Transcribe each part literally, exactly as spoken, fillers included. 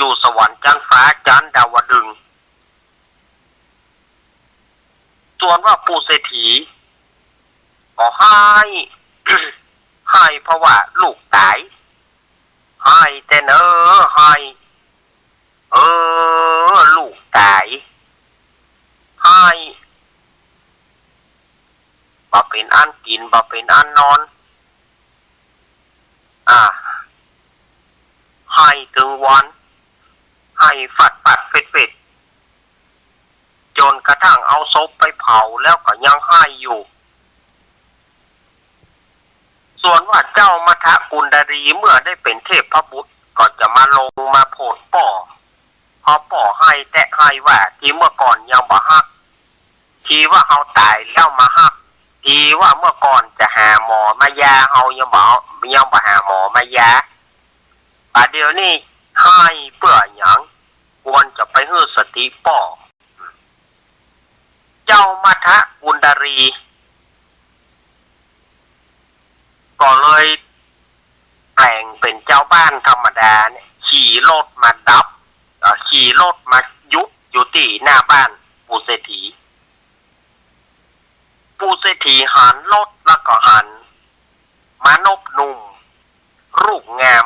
อยู่สวรรค์จั๊นฟ้าจั๊นดาวดึงส์ ส่วนว่าปู่เศรษฐีก็ไห้ ไห้เพราะว่าลูกต๋าย ไห้แต๊เน่อ ไห้ เออ ลูกต๋าย ไห้ บ่เป๋นอันกิ๋น บ่เป๋นอันนอน อ่า ไห้ตึงวัน ไห้ฟัดฟัดเฟ็ดเฟ็ด จ๋นกระทั่งเอาศพไปเผาแล้วก็ยังไห้อยู่ ส่วนว่าเจ้ามัทธกุณฑรีเมื่อได้เป๋นเทพบุตรก็จะมาลงมาโผดป้อ พอป้อไห้แต๊ไห้ว่า ตี้เมื่อก่อนยังบ่ฮัก ตี้ว่าเฮาต๋ายแล้วมาฮัก ตี้ว่าเมื่อก่อนจะหาหมอมายาเฮายังบ่ ยังบ่หาหมอมายา บ่าเดี่ยวนี้ไห้เปื้อหยัง ควรจะไปหื้อสติป้อ เจ้ามัทธกุณฑรี ก็เลยแป๋งเป๋นจาวบ้านธรรมดาเนี่ย ขี่รถมาดับ เอ่อ ขี่รถมาหยุดอยู่ตี้หน้าบ้านปู่เศรษฐี ปู่เศรษฐีหันรถแล้วก็หันมานพหนุ่มรูปงาม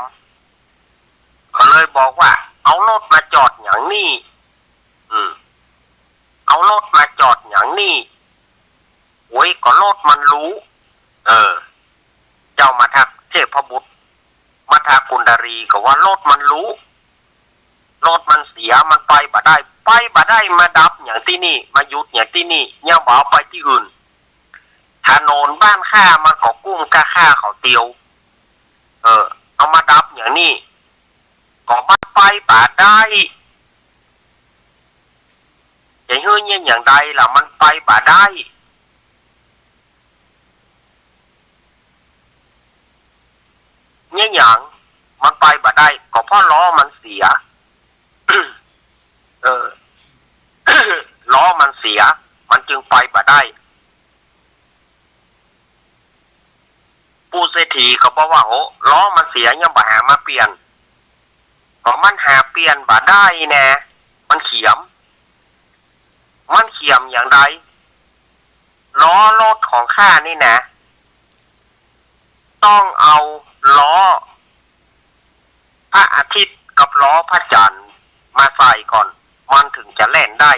ก็เลยบอกว่า เอารถมาจอดหยังนี่ อืม เอารถมาจอดหยังนี่ โอ้ย ก็รถมันหรู เออ เจ้ามัทธเทพบุตร มัทธกุณฑรีก็ว่ารถมันหรู รถมันเสีย มันไปบ่ได้ ไปบ่ได้ มาดับหยังตี้นี่ มาหยุดหยังตี้นี่ ยังบ่เอาไปตี้อื่น ถนนบ้านข้ามันก็กุ้มก้าข้าเขาเตียว เออ เอามาดับหยังนี่ ก็มันไปบ่ได้ จะหื้อเยียะหยังใดล่ะ มันไปบ่ได้ เยียะหยัง มันไปบ่ได้ ก็เพราะล้อมันเสีย เออ ล้อมันเสีย มันจึงไปบ่ได้ ปู่เศรษฐีก็บอกว่า โอ้ ล้อมันเสียยังบ่หามาเปลี่ยน ก็มันหาเปลี่ยนบ่ได้แน่ มันเขียม มันเขียมอย่างใด ล้อรถของข้านี่นะ ต้องเอาล้อพระอาทิตย์กับล้อพระจันทร์มาใส่ก่อน มันถึงจะแล่นได้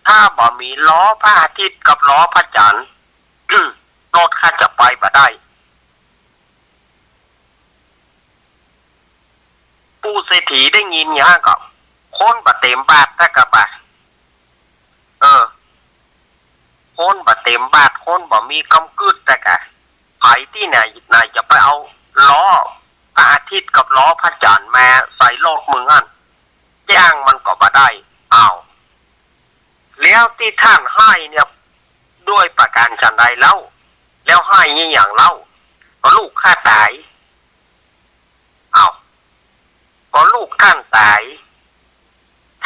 ถ้าบ่มีล้อพระอาทิตย์กับล้อพระจันทร์ รถข้าจะไปบ่ได้ ปู่เศรษฐีได้ยินอย่างนั้นก็ คนบ่เต็มบาทแต่กะบ่า เออ คนบ่เต็มบาท คนบ่มีกำกึ๊ดแต่กะ ใผตี้ไหน ไหนจะไปเอาล้อพระอาทิตย์กับล้อพระจันทร์มาใส่รถมึงหั่น จ้างมันก็บ่ได้ อ้าว แล้วตี้ท่านไห้เนี่ย ด้วยประการฉันใดเล่า แล้วไห้เยียะหยังเล่า ก็ลูกข้าต๋าย อ้าว ก็ลูกท่านต๋าย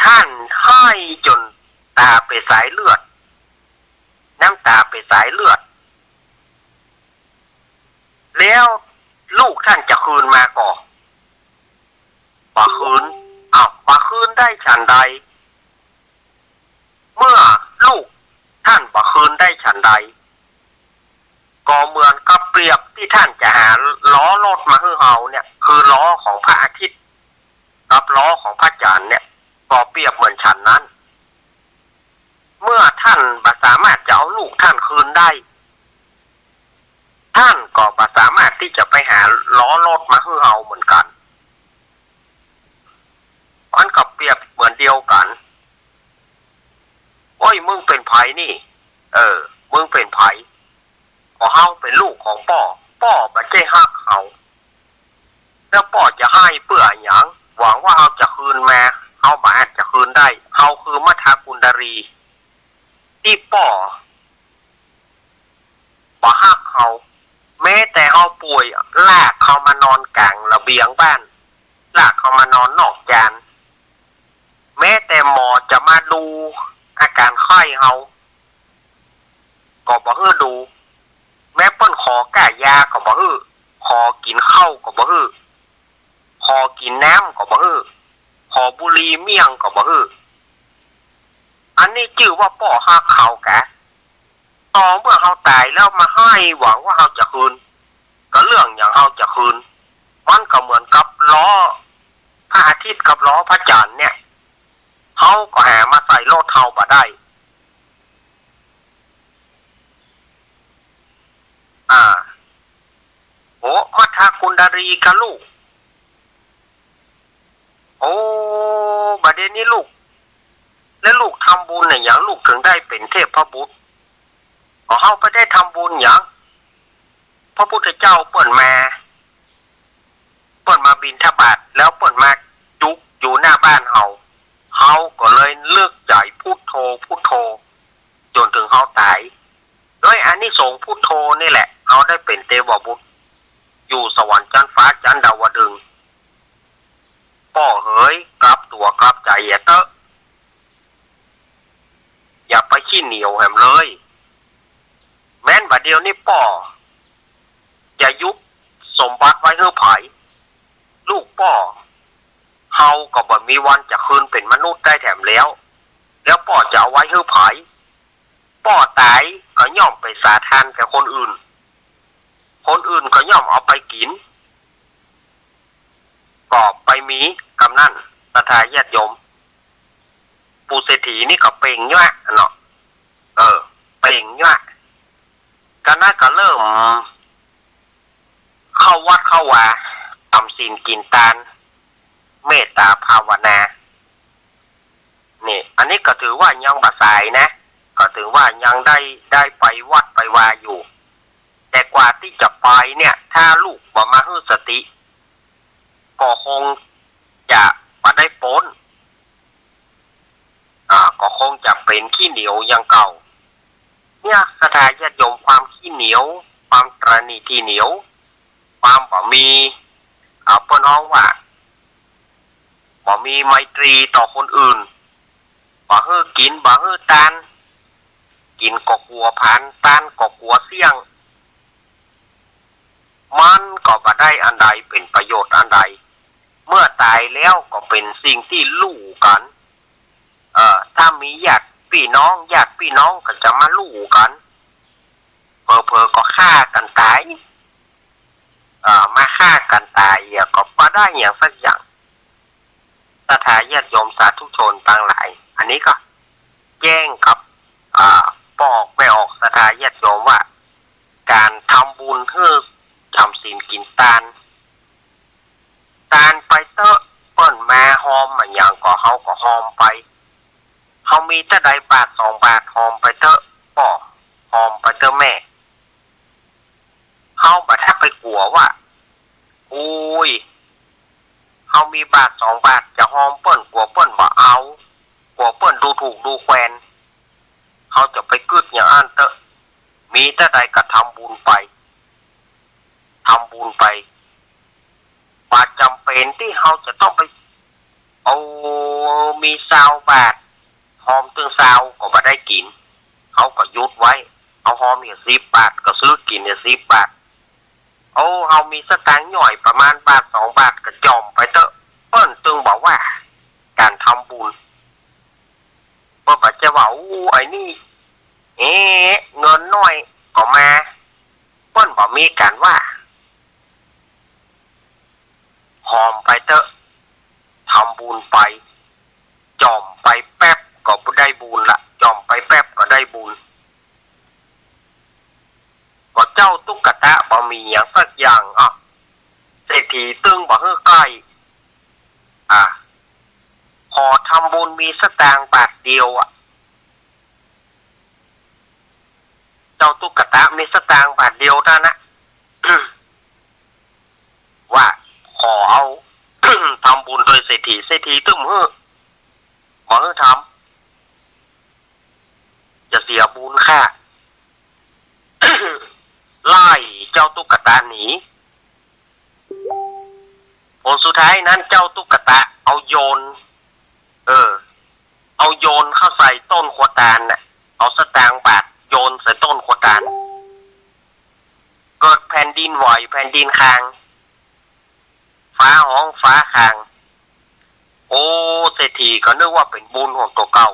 ท่านไห้จ๋นต๋าเป๋นสายเลือด น้ำต๋าเป๋นสายเลือด แล้วลูกท่านจะคืนมาก่อ บ่คืน อ้าว บ่คืนได้ฉันใด เมื่อลูกท่านบ่คืนได้ฉันใด ก็เหมือนกับเปรียบตี้ท่านจะหาล้อรถมาหื้อเฮาเนี่ย คือล้อของพระอาทิตย์กับล้อของพระจันทร์เนี่ย ก็เปรียบเหมือนฉันนั้น เมื่อท่านบ่สามารถจะเอาลูกท่านคืนได้ ท่านก็บ่สามารถตี้จะไปหาล้อรถมาหื้อเฮาเหมือนกั๋น มันก็เปรียบเหมือนเดียวกั๋น โอ้ย มึงเป๋นใผนี่ เออ มึงเป๋นใผ ก็เฮาเป๋นลูกของป้อ ป้อบ่ใจ้ฮักเฮา แล้วป้อจะไห้เปื้อหยัง หวังว่าเฮาจะคืนมา เฮาบ่อาจจะคืนได้ เฮาคือมัทธกุณฑรี ตี้ป้อบ่ฮักเฮา แม้แต่เฮาป่วย ลากเฮามานอนก๋างระเบียงบ้าน ลากเฮามานอนนอกจาน แม้แต่หมอจะมาดูอาก๋านไข้เฮา ก็บ่หื้อดู แม้เปิ้นขอก้ายาก็บ่หื้อ ขอกิ๋นข้าวก็บ่หื้อ ขอกิ๋นน้ำก็บ่หื้อ อบุหรี่เมี้ยงก็บ่หื้อ อันนี้จื้อว่าป้อฮักเฮากะ ต่อเมื่อเฮาต๋ายแล้วมาไห้หวังว่าเฮาจะคืน ก็เรื่องหยังเฮาจะคืน มันก็เหมือนกับล้อพระอาทิตย์กับล้อพระจันทร์เนี่ย เฮาก็หามาใส่รถเฮาบ่ได้ อ่า โอ้ มัทธกุณฑลีกับลูก โอ้ บ่าเดี่ยวนี้ลูก แล้วลูกทำบุญเนี่ยหยังลูกถึงได้เป๋นเทพบุตร ก็เฮาไปได้ทำบุญหยัง พระพุทธเจ้าเปิ้นมา เปิ้นมาบิณฑบาต แล้วเปิ้นมาจุกอยู่หน้าบ้านเฮา เฮาก็เลยเลิกใจ๋พุทโธ พุทโธ จ๋นถึงเฮาต๋าย ด้วยอานิสงส์พุทโธนี่แหละ เฮาได้เป๋นเทพบุตร อยู่สวรรค์จั๊นฟ้าจั๊นดาวดึงส์ ป้อเหย กลับตั๋วกลับใจ๋เต๊อะ อย่าไปขี้เหนียวแหมเลย แม้นบ่าเดี่ยวนี้ป้อจะยุบสมบัติไว้หื้อใผ ลูกป้อ เฮาก็บ่มีวันจะคืนเป๋นมนุษย์ได้แถมแล้ว แล้วป้อจะเอาไว้หื้อใผ ป้อต๋ายก็ย่อมไปสาทานแก่คนอื่น คนอื่นก็ย่อมเอาไปกิ๋น ก็ไปมีกำนั้น ศรัทธาญาติโยม ปู่เศรษฐีนี่ก็เป่งยั้วเนาะ เออ เป่งยั้ว ก็นั้นก็เริ่ม เข้าวัดเข้าวา ทำศีลกิ๋นตาน เมตตาภาวนา นี่ อันนี้ก็ถือว่ายังบ่สายนะ ก็ถือว่ายังได้ ได้ไปวัดไปวาอยู่ แต่กว่าตี้จะไปเนี่ย ถ้าลูกบ่มาหื้อสติ ก็คงจะบ่ได้ป๊น อ่า ก็คงจะเป๋นขี้เหนียวอย่างเก่า เนี่ย ศรัทธาญาติโยม ความขี้เหนียว ความตระหนี่ถี่เหนียว ความบ่มี อ่า เปิ้นฮ้องว่า บ่มีไมตรีต่อคนอื่น บ่หื้อกิ๋น บ่หื้อตาน กิ๋นก็กั๋วผลาญ ตานก็กั๋วเสี้ยง มันก็บ่ได้อันใด เป๋นประโยชน์อันใด เมื่อต๋ายแล้วก็เป๋นสิ่งตี้ลู่กั๋น เอ่อ ถ้ามีญาติปี้น้อง ญาติปี้น้องก็จะมาลู่กั๋น เผลอๆ ก็ฆ่ากั๋นต๋าย เอ่อ มาฆ่ากั๋นต๋าย ก็บ่ได้หยังสักอย่าง ศรัทธาญาติโยมสาธุชนตังหลาย อันนี้ก็แจ้งกับ อ่า ป้อออกแม่ออก ศรัทธาญาติโยมว่า ก๋านทำบุญหื้อ จ๋ำศีลกิ๋นตาน ตานไปเต๊อะ เปิ้นมาฮอมอะหยังก็เฮาก็ฮอมไป เฮามีเต้าใดบาทสองบาทฮอมไปเต๊อะ ป้อ ฮอมไปเต๊อะแม่ เฮาบ่ถ้าไปกั๋วว่า โอ้ย เฮามีบาทสองบาทจะฮอมเปิ้น กั๋วเปิ้นบ่เอา กั๋วเปิ้นดูถูกดูแควน เฮาจะไปกึ๊ดอย่างอั้นเต๊อะ มีเต้าใดก็ทำบุญไป ทำบุญไป บ่จ๋ำเป๋นตี้เฮาจะต้องไป โอ้ มีซาวบาท ฮอมตึงซาวก็บ่ได้กิ๋น เฮาก็หยุดไว้ เอาฮอมเหียสิบบาท ก็ซื้อกิ๋นเหียสิบบาท โอ้ เฮามีสตางค์หย่อยประมาณบาทสองบาทก็จ่อมไปเต๊อะ เปิ้นตึงบอกว่าก๋านทำบุญ เปิ้นบ่ใจ้ว่า โอ้ ไอ้นี่ เอ๊ะ เงินน้อยก็มา เปิ้นบ่มีก๋านว่า ฮอมไปเต๊อะ ทำบุญไป จ่อมไปแป๊บก็ได้บุญละ จ่อมไปแป๊บก็ได้บุญ ก็เจ้าตุ๊กตาบ่มีหยังสักอย่าง อ่ะ เศรษฐีตึงบ่หื้อใก้ อ่ะ ขอทำบุญมีสตางค์บาทเดียว อ่ะ เจ้าตุ๊กตามีสตางค์บาทเดียวเต้านั้นนะ ว่าขอเอา ทำบุญโดยเศรษฐี เศรษฐีตึงหื้อ บ่หื้อทำ จะเสียบุญค่ะ ไล่เจ้าตุ๊กตาหนี ผลสุดท้ายนั้นเจ้าตุ๊กตาเอาโยน เออ เอาโยนเข้าใส่ต้นขัวตาลน่ะ เอาสตางค์บาทโยนใส่ต้นขัวตาล เกิดแผ่นดินไหว แผ่นดินคาง ฟ้าฮ้องฟ้าคาง โอ้ ก็นึกว่าเป๋นบุญของตั๋วเก่า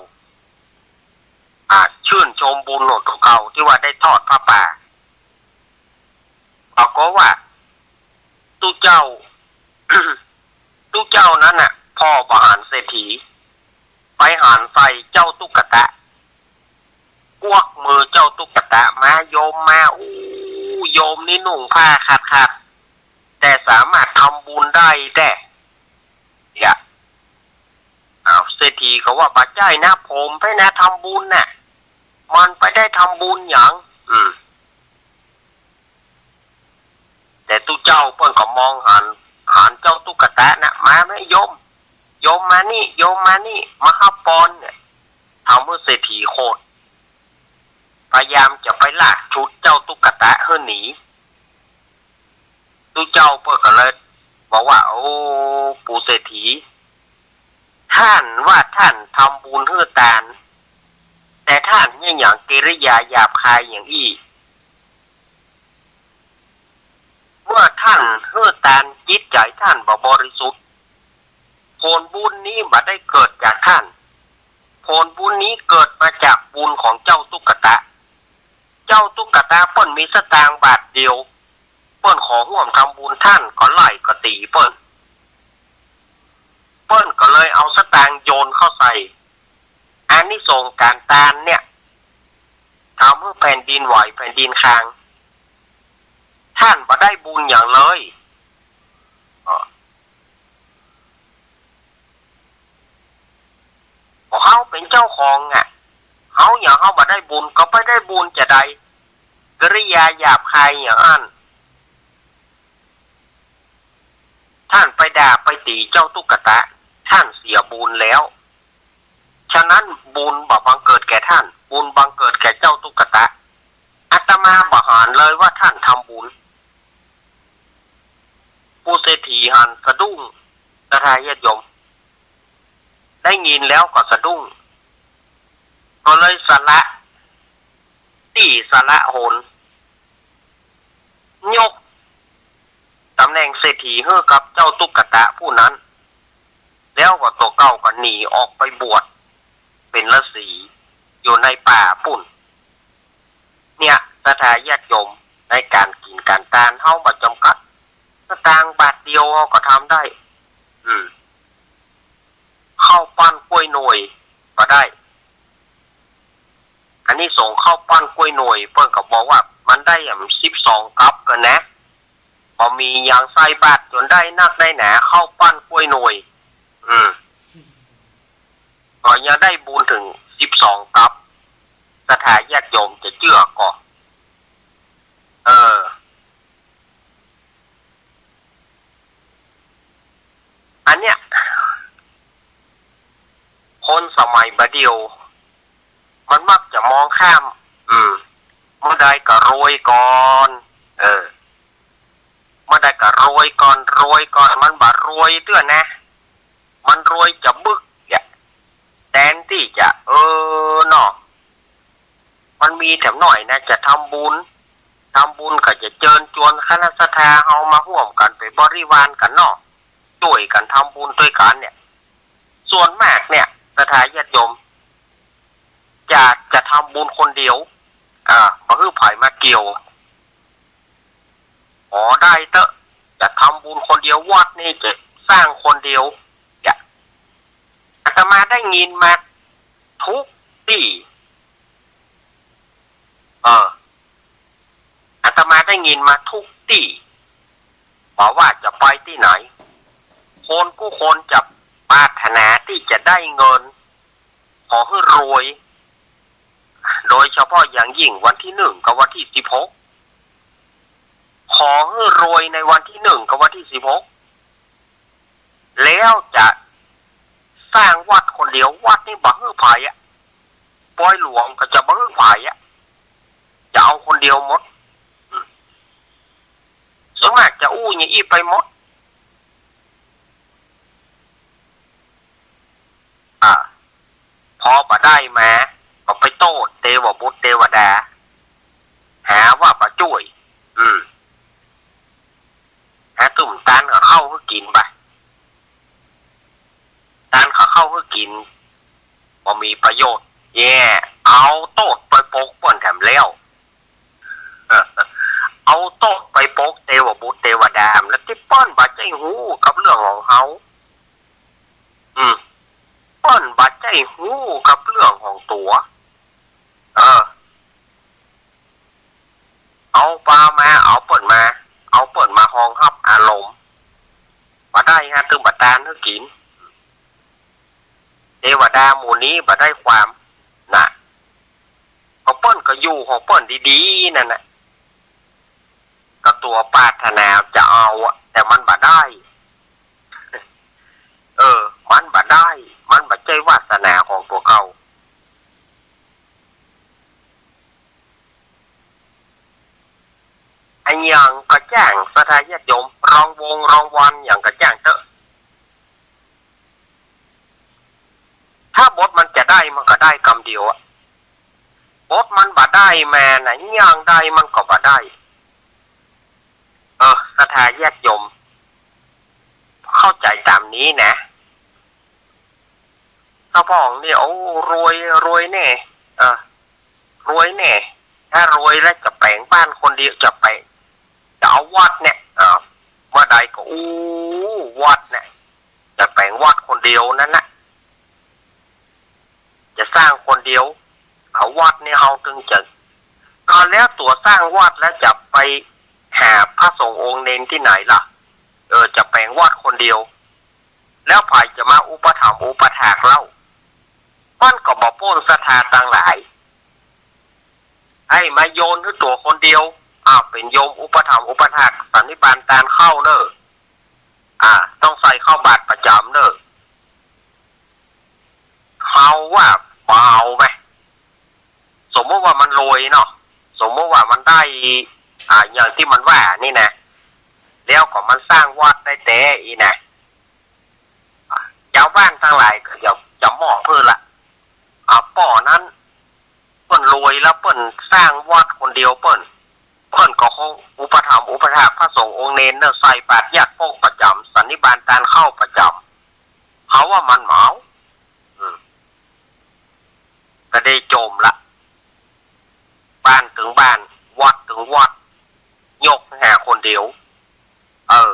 อ่า จื้นจมบุญของตั๋วเก่าตี้ว่าได้ทอดผ้าป่า ปรากฏว่า ตุ๊เจ้า ตุ๊เจ้านั้นน่ะ ผ่อบ่หันเศรษฐี ไปหันใส่เจ้าตุ๊กตะ กวักมือเจ้าตุ๊กตะมา โยมมา อู้ โยมนี่นุ่งผ้าขาดๆ แต่สามารถทำบุญได้แต๊ เนี่ย อ้าว เศรษฐีก็ว่า บ่ใจ้นะ ผมไปนะทำบุญน่ะ มันไปได้ทำบุญหยัง อืม แต่ตุ๊เจ้าเปิ้นก็มองหัน หันเจ้าตุ๊กตะน่ะ มาแม่โยม โยมมานี่ โยมมานี่ มาฮับปอนเนี่ย ทำหื้อเศรษฐีโขด พยายามจะไปลากฉุดเจ้าตุ๊กตะหื้อหนี ตุ๊เจ้าเปิ้นก็เลยบอกว่า โอ้ ปู่เศรษฐี ท่านว่าท่านทำบุญหื้อตาน แต่ท่านยังหยังกิริยาหยาบคายอย่างอี้ เมื่อท่านหื้อตานจิตใจ๋ท่านบ่บริสุทธิ์ ผลบุญนี้บ่ได้เกิดจากท่าน ผลบุญนี้เกิดมาจากบุญของเจ้าตุ๊กตะ เจ้าตุ๊กตะเปิ้นมีสตางค์บาทเดียว เปิ้นขอฮ่วมทำบุญ ท่านก็ไล่ก็ตี๋เปิ้น เปิ้นก็เลยเอาสตางค์โยนเข้าใส่ อานิสงส์ก๋านตานเนี่ย ทำหื้อแผ่นดินไหวแผ่นดินคลาง ท่านบ่ได้บุญหยังเลย เฮาเป๋นเจ้าของอะ เฮาหยังเฮาบ่ได้บุญ ก็ไปได้บุญจาใด กิริยาหยาบคายอย่างอั้น ท่านไปด่าไปตี๋เจ้าตุ๊กตะ ท่านเสียบุญแล้ว ฉะนั้นบุญบ่บังเกิดแก่ท่าน บุญบังเกิดแก่เจ้าตุ๊กตะ อาตมาบ่หันเลยว่าท่านทำบุญ ปู่เศรษฐีหันสะดุ้ง ศรัทธาญาติโยม ได้ยินแล้วก็สะดุ้ง ก็เลยสละตี้สละหน ยกตำแหน่งเศรษฐีหื้อกับเจ้าตุ๊กตะผู้นั้น แล้วก็ตั๋วเก่าก็หนีออกไปบวชเป๋นฤๅษีอยู่ในป่าปู๊น เนี่ย ศรัทธาญาติโยม ในก๋านกิ๋นก๋านตานเฮาบ่จ๋ำกัด สตางค์บาทเดียวเฮาก็ทำได้ อืม ข้าวปั้นก๊วยหน่วยก็ได้ อานิสงส์ข้าวปั้นก๊วยหน่วย เปิ้นก็บอกว่ามันได้อะสิบสองกัปเปิ้นนะ ก็มีหยังใส่บาตรจ๋นได้นักได้หนา ข้าวปั้นก๊วยหน่วย อืม ก็ยังได้บุญเถิงสิบสองกัป ศรัทธาญาติโยมจะเจื้อก่อ เออ อันเนี้ย คนสมัยบ่าเดี่ยว มันมักจะมองข้าม อืม เมื่อใดก็รวยก่อน เออ เมื่อใดก็รวยก่อน รวยก่อน มันบ่รวยเตื้อนะ มันรวยจะบึกเนี่ย แตนตี้จะ เออ เนาะ มันมีแถมหน้อยนะ จะทำบุญ ทำบุญก็จะเจิญจวนคณะศรัทธาเฮามาฮ่วมกั๋นเป๋นบริวารกั๋นเนาะ จ้วยกั๋นทำบุญตวยกั๋นเนี่ย ส่วนมากเนี่ย ศรัทธาญาติโยม อยากจะทำบุญคนเดียว อ่า บ่หื้อใผมาเกี่ยว ขอได้เต๊อะ จะทำบุญคนเดียว วัดนี้จะสร้างคนเดียว เนี่ย อาตมาได้ยินมาทุกตี้ เออ อาตมาได้ยินมาทุกตี้ บ่ว่าจะไปตี้ไหน คนกู้คนจะปรารถนาตี้จะได้เงิน ขอหื้อรวย โดยเฉพาะอย่างยิ่งวันตี้หนึ่งกับวันตี้สิบหก ขอหื้อรวยในวันตี้หนึ่งกับวันตี้สิบหก แล้วจะสร้างวัดคนเดียว วัดนี้บ่หื้อใผอะ ปอยหลวงก็จะบ่หื้อใผอะ จะเอาคนเดียวหมด อืม ส่วนมากจะอู้อย่างอี้ไปหมด อ่า พอบ่ได้มา ก็ไปโต้ษเตวบุตรเตวดา หาว่าบ่จ้วย อืม หาตุ้มตานเขาเข้าหื้อกิ๋นไป ตานเขาเข้าหื้อกิ๋น กิ๋น บ่มีประโยชน์ แย่ เอาโต้ษไปปกเปิ้นแถมแล้ว เอาโต้ษไปปกเตวบุตรเตวดา แล้วตี้เปิ้นบ่ใจ้ฮู้กับเรื่องของเฮา อืม เปิ้นบ่ใจ้ฮู้กับเรื่องของตั๋ว เออ เอาปามา เอาเปิ้นมา เอาเปิ้นมาฮองฮับอารมณ์ บ่ได้ฮะ ตึงบ่ตานหื้อกิ๋น เตวดาหมู่นี้บ่ได้ความ น่ะ ก็เปิ้นก็อยู่ของเปิ้นดีๆ นั่นน่ะ ก็ตั๋วปรารถนาจะเอาอะ แต่มันบ่ได้ เออ มันบ่ได้ มันบ่ใจ้วาสนาของตั๋วเก่า อะหยังก็จ้าง ศรัทธาญาติโยม รองวงรองวอนหยังก็จ้างเต๊อะ ถ้าบทมันจะได้มันก็ได้กำเดียวอะ บทมันบ่ได้มาน่ะ หยังใดมันก็บ่ได้ เออ ศรัทธาญาติโยม เข้าใจ๋ต๋ามนี้นะ ตาพ่องนี่ โอ้ รวย รวยแน่ เออ รวยแน่ ถ้ารวยแล้วจะแป๋งบ้านคนเดียว จะแป๋ง จะเอาวัดเนี่ย เออ เมื่อใดก็อู้ วัดเนี่ย จะแป๋งวัดคนเดียวนั่นน่ะ จะสร้างคนเดียว เอาวัดเนี่ย เอาตึงจะ ก็แล้วตั๋วสร้างวัดแล้วจะไปหาพระสงฆ์องค์เณรตี้ไหนล่ะ เออ จะแป๋งวัดคนเดียว แล้วใผจะมาอุปถัมภ์อุปถากเล่า มันก็บ่ป๊นศรัทธาตังหลาย ไอ้มาโยนหื้อตั๋วคนเดียว อ้าว เป๋นโยมอุปถัมภ์อุปถากสันนิบาตตานข้าวเน่อ อ่า ต้องใส่ข้าวบาตรประจ๋ำเน่อ เฮาว่าบ่เอาไหม สมมุติว่ามันรวยเนาะ สมมุติว่ามันได้ อ่า อย่างตี้มันว่านี่นะ แล้วก็มันสร้างวัดได้แต๊อี้นะ อ่า จาวบ้านตังหลายก็จะ จะมอบหื้อละ อ่า ป้อนั้น เปิ้นรวยแล้วเปิ้นสร้างวัดคนเดียวเปิ้น เปิ้นก็คงอุปถัมภ์อุปถากพระสงฆ์องค์เณรเน่อ ใส่บาตรญาติโยมประจ๋ำ สันนิบาตตานข้าวประจ๋ำ เฮาว่ามันบ่เอา อืม ก็ได้โจมละ บ้านตึงบ้าน วัดตึงวัด ยกหื้อคนเดียว เออ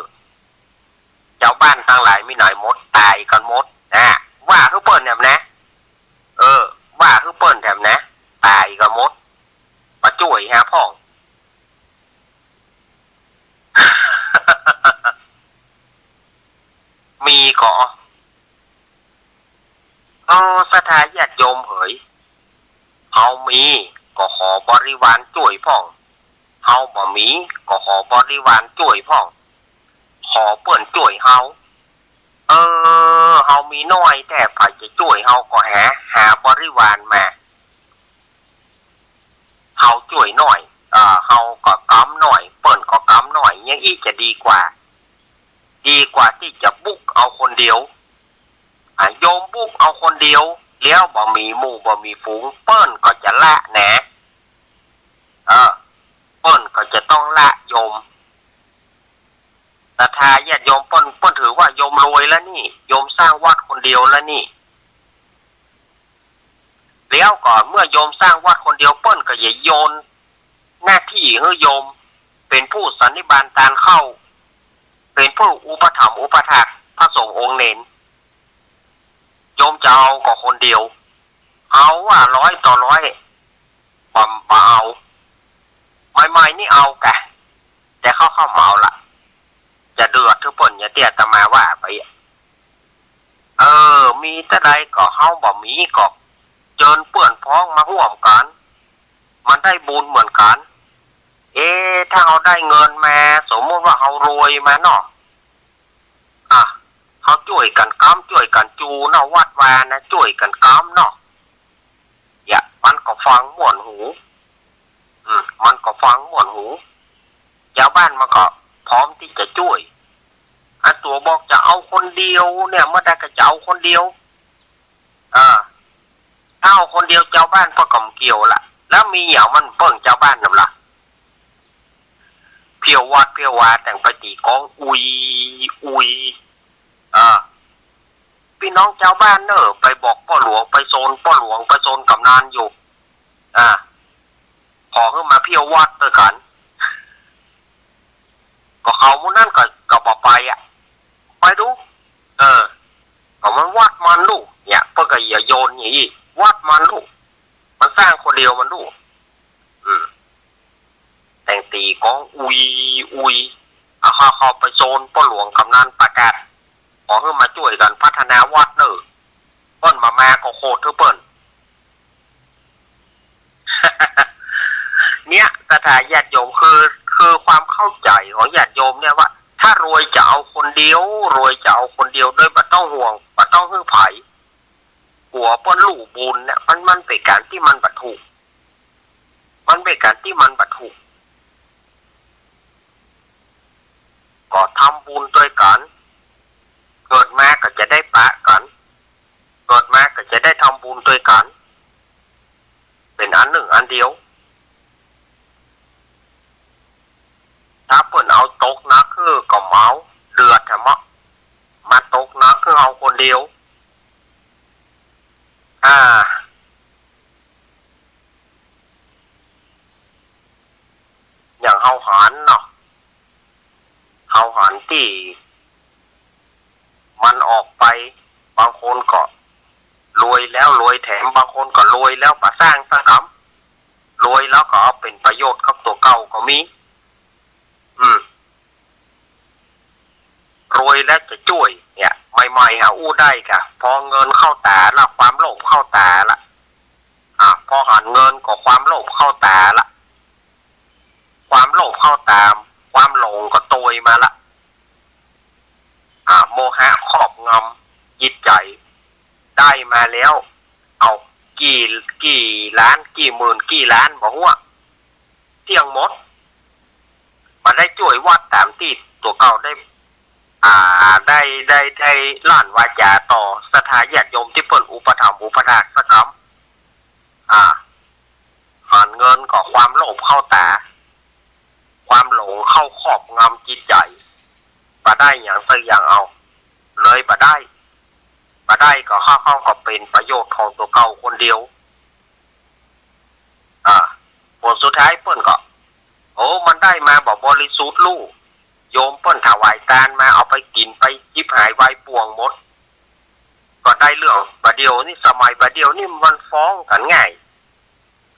จาวบ้านตังหลายมีไหนหมด ต๋ายกั๋นหมด นะ ว่าหื้อเปิ้นแถมนะ เออ ว่าหื้อเปิ้นแถมนะ ต๋ายกั๋นหมด บ่จ้วยหาพ่อง มีก่อ เออ ศรัทธาญาติโยมเหย เฮามีก็ขอบริวารจ้วยพ่อง เฮาบ่มีก็ขอบริวารจ้วยพ่อง ขอเปิ้นจ้วยเฮา เออ เฮามีน้อยแต๊ ใผจะจ้วยเฮาก็หา หาบริวารมา เฮาจ้วยน้อย เออ เฮาก็กำน้อย เปิ้นก็กำน้อย อย่างอี้จะดีกว่า ดีกว่าตี้จะบุกเอาคนเดียว อ่ะ โยมบุกเอาคนเดียว แล้วบ่มีหมู่บ่มีฝูง เปิ้นก็จะละนะ เออ เปิ้นก็จะต้องละโยม ศรัทธาญาติโยมเปิ้น เปิ้นถือว่าโยมรวยแล้วนี่ โยมสร้างวัดคนเดียวแล้วนี่ แล้วก็เมื่อโยมสร้างวัดคนเดียว เปิ้นก็จะโยนหน้าตี้หื้อโยม เป๋นผู้สันนิบาตตานข้าว เป๋นผู้อุปถัมภ์อุปถากพระสงฆ์องค์เณร โยมจะเอาก็คนเดียว เอาว่าร้อยต่อร้อย บ่ บ่เอา ใหม่ๆ นี่เอากะ แต่เข้าๆ บ่เอาละ จะเดือดหื้อเปิ้น อย่างตี้อาตมาว่าไป เออ มีเต้าใดก็ เฮาบ่มีก็เจิญเปื้อนพ้องมาฮ่วมกั๋น มันได้บุญเหมือนกั๋น เอ๊ะ ถ้าเฮาได้เงินมา สมมุติว่าเฮารวยมาเนาะ อ่ะ เฮาจ้วยกั๋นกำ จ้วยกั๋นจูเนาะ วัดวานะ จ้วยกั๋นกำเนาะ เนี่ย มันก็ฟังม่วนหู อืม มันก็ฟังม่วนหู จาวบ้านมันก็พร้อมตี้จะจ้วย อันตั๋วบอกจะเอาคนเดียวเนี่ย เมื่อใดก็จะเอาคนเดียว อ่า ถ้าเอาคนเดียวจาวบ้านเปิ้นก็บ่เกี่ยวละ แล้วมีหยังมันเปิ้งจาวบ้านนำล่ะ เผียววัดเผียววาแต่งไปตี๋ก้องอุย อุย เออ ปี้ น้องจาวบ้านเน่อ ไปบอกป้อหลวง ไปโซนป้อหลวง ไปโซนก๋ำนันอยู่ อ่า ขอหื้อมาเที่ยววัดตวยกั๋น ก็เขาหมู่นั้นก็ ก็บ่ไปอะ ไปดู เออ ก็มันวัดมันลูก เนี่ย เปิ้นก็อย่าโยนอย่างอี้ วัดมันลูก มันสร้างคนเดียวมันลูก อืม แต่งตี๋ก้องอุยอุย เอาเข้า เข้าไปโซนป้อหลวงก๋ำนันประกาศ ขอหื้อมาจ้วยกั๋นพัฒนาวัดเน่อ เปิ้นบ่มาก็โขดหื้อเปิ้น เนี่ย ศรัทธาญาติโยม คือ คือความเข้าใจ๋ของญาติโยมเนี่ยว่า ถ้ารวยจะเอาคนเดียว รวยจะเอาคนเดียว โดยบ่ต้องห่วง บ่ต้องหื้อใผ กั๋วเปิ้นลู่บุญเนี่ย มัน มันเป๋นก๋านตี้มันบ่ถูก มันเป๋นก๋านตี้มันบ่ถูก ก็ทำบุญตวยกั๋น เกิดมาก็จะได้ปะกั๋น เกิดมาก็จะได้ทำบุญตวยกั๋น เป๋นอันนึ่งอันเดียว ถ้าเปิ้นเอาตกหนักหื้อก็เมา เดือดแท้เมาะ มาตกหนักหื้อเฮาคนเดียว อ่า อย่างเฮาหันเนาะ เฮาหันตี้มันออกไป บางคนก็รวยแล้วรวยแถม บางคนก็รวยแล้วบ่สร้างสักกำ รวยแล้วก็เอาเป๋นประโยชน์กับตั๋วเก่าก็มี อืม รวยแล้วจะจ้วย เนี่ย ใหม่ๆ หาอู้ได้ก่ะ พอเงินเข้าต๋าละ ความโลภเข้าต๋าละ อ่ะ พอหันเงินก็ความโลภเข้าต๋าละ ความโลภเข้าต๋า ความหลงก็ตวยมาละ อ่ะ โมหะครอบงำจิตใจ๋ ได้มาแล้ว เอากี่ กี่ล้าน กี่หมื่น กี่ล้าน บ่ฮู้อะ เสี้ยงหมด บ่ได้จ้วยวัดต๋ามตี้ตั๋วเก่าได้ อ่า ได้ ได้ ได้หลั่นวาจ๋าต่อศรัทธาญาติโยมตี้เปิ้นอุปถัมภ์อุปถากสักกำ อ่า หันเงินก็ความโลภเข้าต๋า ความหลงเข้าครอบงำจิตใจ๋ บ่ได้หยังสักอย่างเอา เลยบ่ได้ บ่ได้ก็เฮา เฮาก็เป๋นประโยชน์ของตั๋วเก่าคนเดียว อ่า ผลสุดท้ายเปิ้นก็ โอ้ มันได้มาบ่บริสุทธิ์ลู่ โยมเปิ้นถวายตานมา เอาไปกิ๋นไป ฉิบหายวายป่วงหมด ก็ได้เรื่อง บ่าเดี่ยวนี้ สมัยบ่าเดี่ยวนี้มันฟ้องกั๋นง่าย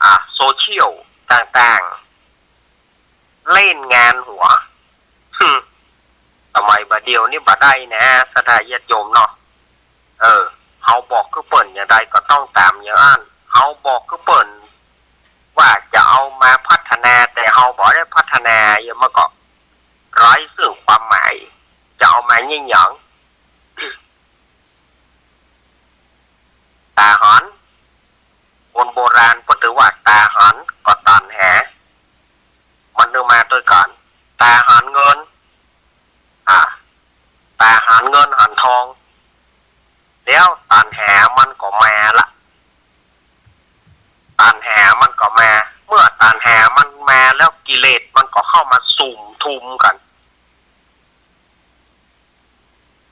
อ่า โซเชียลต่างๆ เล่นงานหัว หึ สมัยบ่าเดี่ยวนี้บ่ได้นะ ศรัทธาญาติโยมเนาะ เออ เฮาบอกคือเปิ้นอย่างใดก็ต้องต๋ามอย่างอั้น เฮาบอกคือเปิ้นว่าจะเอามาพัฒนา แต่เฮาบ่ได้พัฒนา อย่างมันก็ไร้ซึ่งความหมาย จะเอามาเยียะหยัง ต๋าหัน คนโบราณเปิ้นถือว่าต๋าหันก็ตัณหา มันต้องมาตวยกั๋น ต๋าหันเงิน อ่า ต๋าหันเงินหันทอง แล้วตัณหามันก็มาละ ตัณหามันก็มา เมื่อตัณหามันมาแล้วกิเลสมันก็เข้ามาสุมทุมกั๋น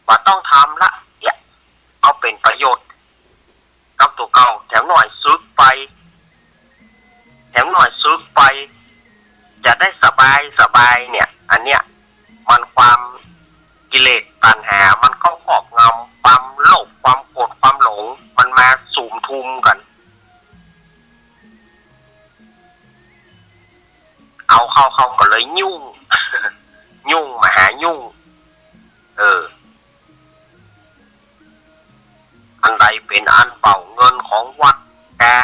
บ่ต้องทำละ เนี่ย เอาเป๋นประโยชน์กับตั๋วเก่า แถมหน่อยสึกไป แถมหน่อยสึกไป จะได้สบายสบายเนี่ย อันเนี้ย มันความกิเลสตัณหามันเข้าครอบงำ ความโลภ ความโกรธ ความหลง มันมาสุมทุมกั๋น เอาเข้า เข้าก็เลยยุ่ง ยุ่งมหายุ่ง เออ อันใดเป๋นอันเป๋าเงินของวัดกา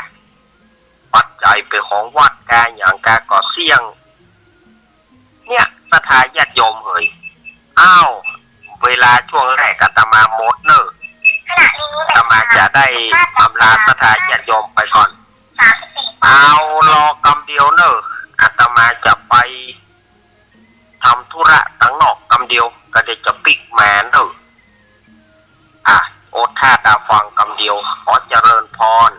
ปัจจัยเป๋นของวัดกา หยังกาก็เสี้ยง เนี่ย ศรัทธาญาติโยมเหย อ้าว เวลาช่วงแรกอาตมาหมดเน่อ อาตมาจะได้อำลาศรัทธาญาติโยมไปก่อน เอารอกำเดียวเน่อ อาตมาจะไป ทำธุระตังนอกกำเดียว ก็เดี๋ยวจะปิ๊กมาเน่อ อ่ะ อดถ้าต๋าฟังกำเดียว ขอเจริญพร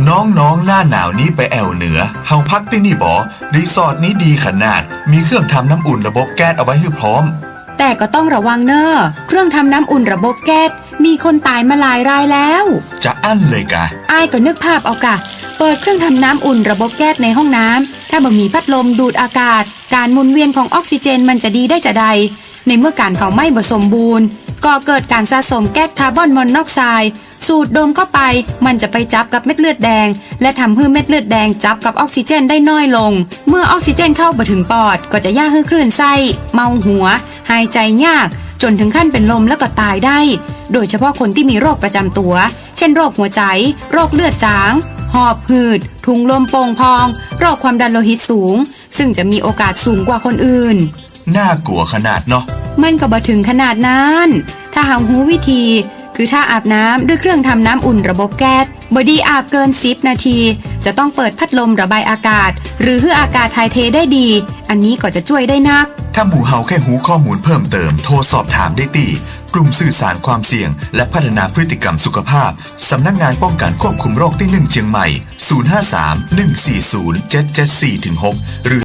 น้องๆ หน้าหนาวนี้ไปแอ่วเหนือ เฮาพักตี้นี่บ่ รีสอร์ทนี้ดีขนาด มีเครื่องทำน้ำอุ่นระบบแก๊สเอาไว้หื้อพร้อม แต่ก็ต้องระวังเน่อ เครื่องทำน้ำอุ่นระบบแก๊ส มีคนต๋ายมาหลายรายแล้ว จะอั้นเลยกา อ้ายก็นึกภาพเอากา เปิดเครื่องทำน้ำอุ่นระบบแก๊สในห้องน้ำ ถ้าบ่มีพัดลมดูดอากาศ ก๋านหมุนเวียนของออกซิเจนมันจะดีได้จาใด ในเมื่อก๋านเผาไหม้บ่สมบูรณ์ ก่อเกิดก๋านสะสมแก๊สคาร์บอนมอนอกไซด์ สูดดมเข้าไป มันจะไปจับกับเม็ดเลือดแดง และทำหื้อเม็ดเลือดแดงจับกับออกซิเจนได้น้อยลง เมื่อออกซิเจนเข้าบ่ถึงปอด ก็จะเยียะหื้อคลื่นไส้ เมาหัว หายใจ๋ยาก จ๋นถึงขั้นเป๋นลมแล้วก็ต๋ายได้ โดยเฉพาะคนตี้มีโรคประจ๋ำตั๋ว เช่น โรคหัวใจ๋ โรคเลือดจาง หอบหืด ถุงลมโป่งพอง โรคความดันโลหิตสูง ซึ่งจะมีโอกาสสูงกว่าคนอื่น น่ากลัวขนาดเนาะ มันก็บ่ถึงขนาดนั้น ถ้าเฮาฮู้วิธี คือถ้าอาบน้ำด้วยเครื่องทำน้ำอุ่นระบบแก๊ส บ่ดีอาบเกินสิบนาที จะต้องเปิดพัดลมระบายอากาศ หรือหื้ออากาศถ่ายเทได้ดี อันนี้ก็จะจ้วยได้นัก ถ้าหมู่เฮาใค่ฮู้ข้อมูลเพิ่มเติม โทรสอบถามได้ตี้ กลุ่มสื่อสารความเสี่ยง และพัฒนาพฤติกรรมสุขภาพ สำนักงานป้องกันควบคุมโรคตี้หนึ่งเจียงใหม่ ศูนย์ห้าสาม หนึ่งสี่ศูนย์ เจ็ดเจ็ดสี่ ถึง หก หรือ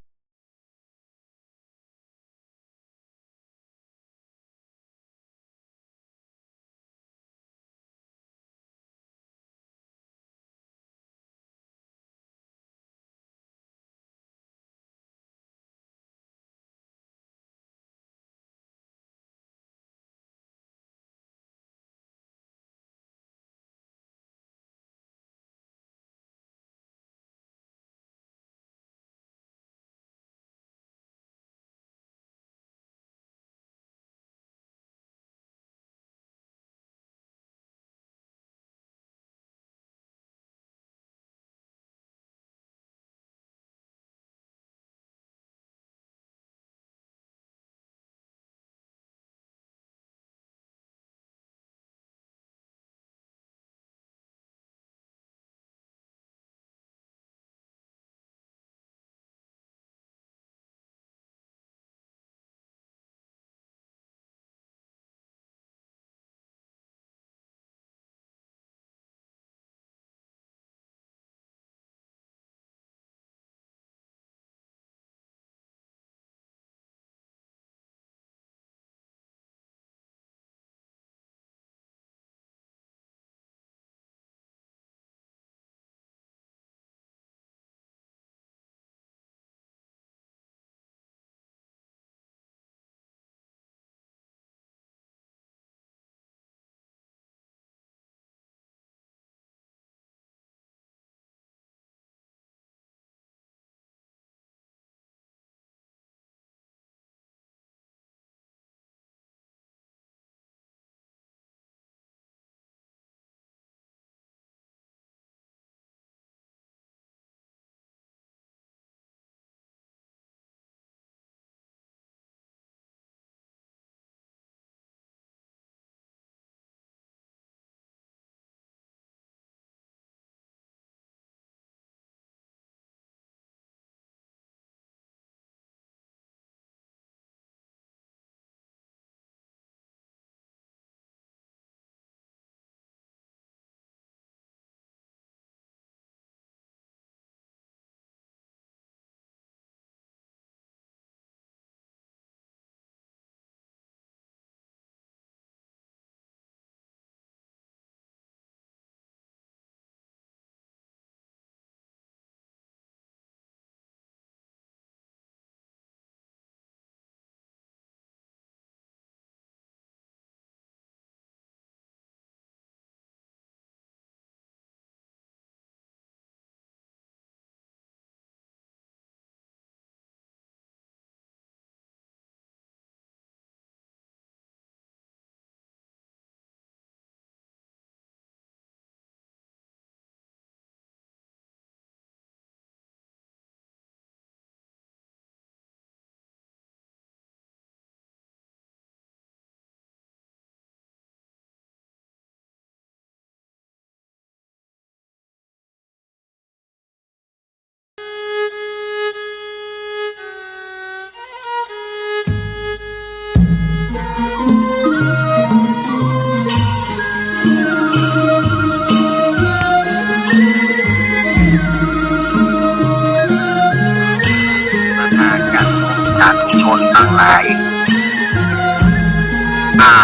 อ่า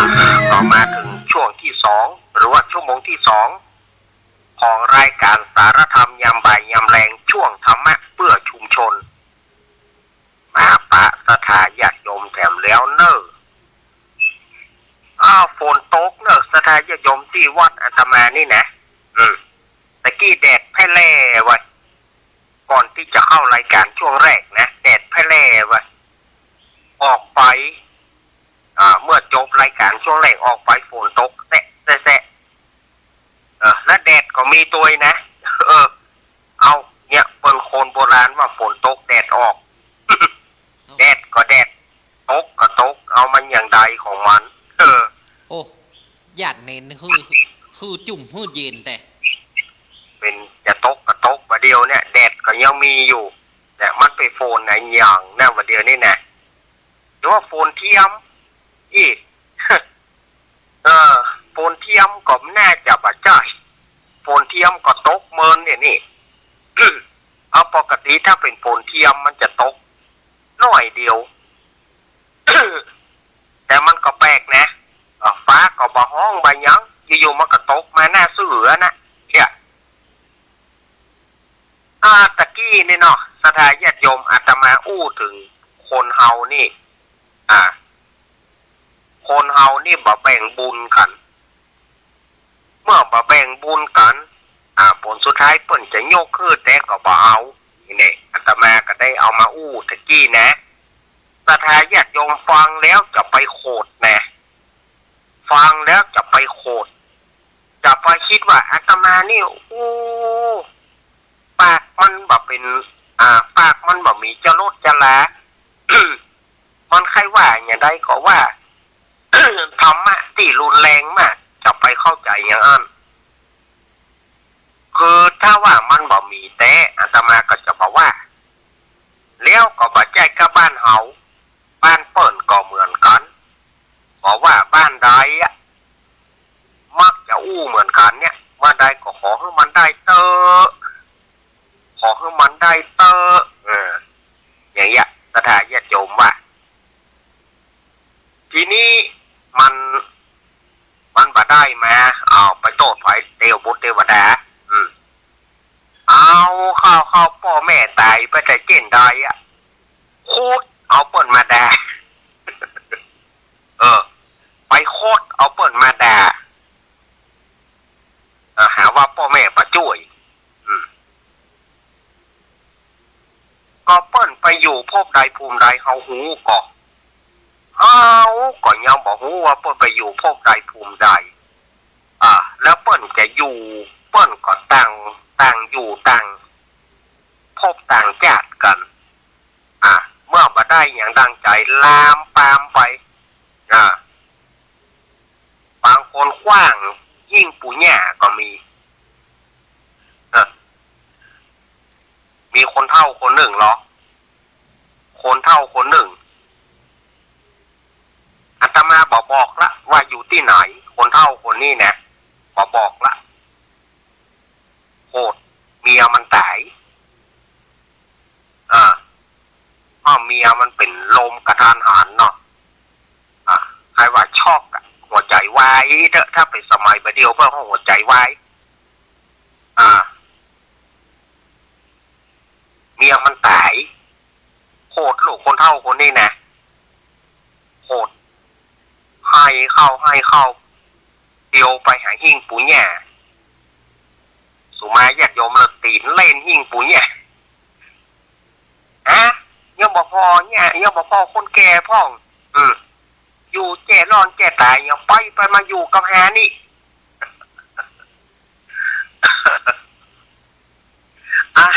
ก็มาเถิงช่วงตี้สอง หรือว่าชั่วโมงตี้สอง ของรายก๋านสารธรรมยามบ่ายยามแลง ช่วงธรรมะเปื้อชุมชน มาปะศรัทธาญาติโยมแถมแล้วเน่อ อ้าว ฝนตกเน่อศรัทธาญาติโยมตี้วัดอาตมานี่นะ อืม ตะกี้แดดแผะแล่วะ ก่อนตี้จะเข้ารายก๋านช่วงแรกนะ แดดแผะแล่วะ ออกไป อ่า เมื่อจบรายก๋านช่วงแรกออกไปฝนตกแซะแซะแซะ เออ แล้วแดดก็มีตวยนะ เออ เอา เนี่ย เปิ้นคนโบราณว่าฝนตกแดดออก แดดก็แดด ตกก็ตก เอามันอย่างใดของมัน เออ โอ้ ญาติเณร หื้อ หื้อจุ่มหื้อเย็นแต๊ เป๋นจะตกก็ตก บ่าเดี่ยวเนี่ย แดดก็ยังมีอยู่ แต่มันเป๋นฝนอะหยังนะ บ่าเดี่ยวนี้นะ หรือว่าฝนเทียม อี้ เออ ฝนเทียมก็น่าจะบ่ใจ้ ฝนเทียมก็ตกเมินเนี่ยนี่ เอา ปกติถ้าเป๋นฝนเทียมมันจะตกหน้อยเดียว แต่มันก็แปลกนะ เออ ฟ้าก็บ่ฮ้องบ่หยัง อยู่ๆ มันก็ตกมาหน้าเสือนะ เนี่ย อ่า ตะกี้นี่เนาะ ศรัทธาญาติโยม อาตมาอู้เถิงคนเฮานี่ อ่า คนเฮานี่บ่แบ่งบุญกั๋น เมื่อบ่แบ่งบุญกั๋น อ่า ผลสุดท้ายเปิ้นจะยกหื้อแต๊ก็บ่เอา นี่แหละ อาตมาก็ได้เอามาอู้ตะกี้นะ ศรัทธาญาติโยมฟังแล้วจะไปโขดนะ ฟังแล้วจะไปโขด จะไปกึ๊ดว่าอาตมานี่ โอ้ ปากมันบ่เป๋น อ่า ปากมันบ่มีจรสจลา มันใค่ว่าอย่างใดก็ว่า ธรรมะตี้รุนแรงมาก จะไปเข้าใจ๋อย่างอั้น คือถ้าว่ามันบ่มีแต๊ อาตมาก็จะบ่ว่า แล้วก็บ่ใจ้กับบ้านเฮา บ้านเปิ้นก็เหมือนกั๋น บ่ว่าบ้านใดอะ มักจะอู้เหมือนกั๋นเนี่ย เมื่อใดก็ขอหื้อมันได้เต๊อะ ขอหื้อมันได้เต๊อะ เออ อย่างเงี้ย ศรัทธาญาติโยมว่า ทีนี้มัน มันบ่ได้มา เอาไปโต้ษใผ เตวบุตรเตวดา อืม เอาเข้า เข้าป้อแม่ต๋ายไปแต่เจ้นใดอะ ขุดเอาเปิ้นมาด่า เออ ไปขุดเอาเปิ้นมาด่า เออ หาว่าป้อแม่บ่จ้วย อืม ก็เปิ้นไปอยู่ภพใดภูมิใดเฮาฮู้ก่อ เฮาก็ยังบ่ฮู้ว่าเปิ้นไปอยู่ภพใดภูมิใด อ่า แล้วเปิ้นจะอยู่ เปิ้นก็ต่าง ต่างอยู่ต่างภพต่างจาติกั๋น อ่า เมื่อบ่ได้หยังดังใจ๋ ลามปามไป อ่า บางคนขว้างหิ้งปู๋ย่าก็มี เออ มีคนเฒ่าคนนึ่งเหรอ คนเฒ่าคนนึ่ง อาตมาบ่บอกละว่าอยู่ตี้ไหน คนเฒ่าคนนี้นะ บ่บอกละ โหด เมียมันต๋าย อ่า อ้าว เมียมันเป๋นลมกะทันหันเนาะ อ่า ใค่ว่าช็อกอะ หัวใจ๋วายเต๊อะ ถ้าเป๋นสมัยบ่าเดี่ยวเปิ้นฮ้องหัวใจ๋วาย อ่า เมียมันต๋าย โหดลูกคนเฒ่าคนนี้นะ โหด ไห้เข้า ไห้เข้า เตียวไปหาหิ้งปู๋ย่า สุมาญาติโยมละ ตี๋นเล่นหิ้งปู๋ย่า ฮะ ยังบ่ผ่อเนี่ย ยังบ่ผ่อคนแก่พ่อง อืม อยู่แจ้ร่อนแจ้ต๋าย ยังไป ไปมาอยู่กับหานี่ อ่ะ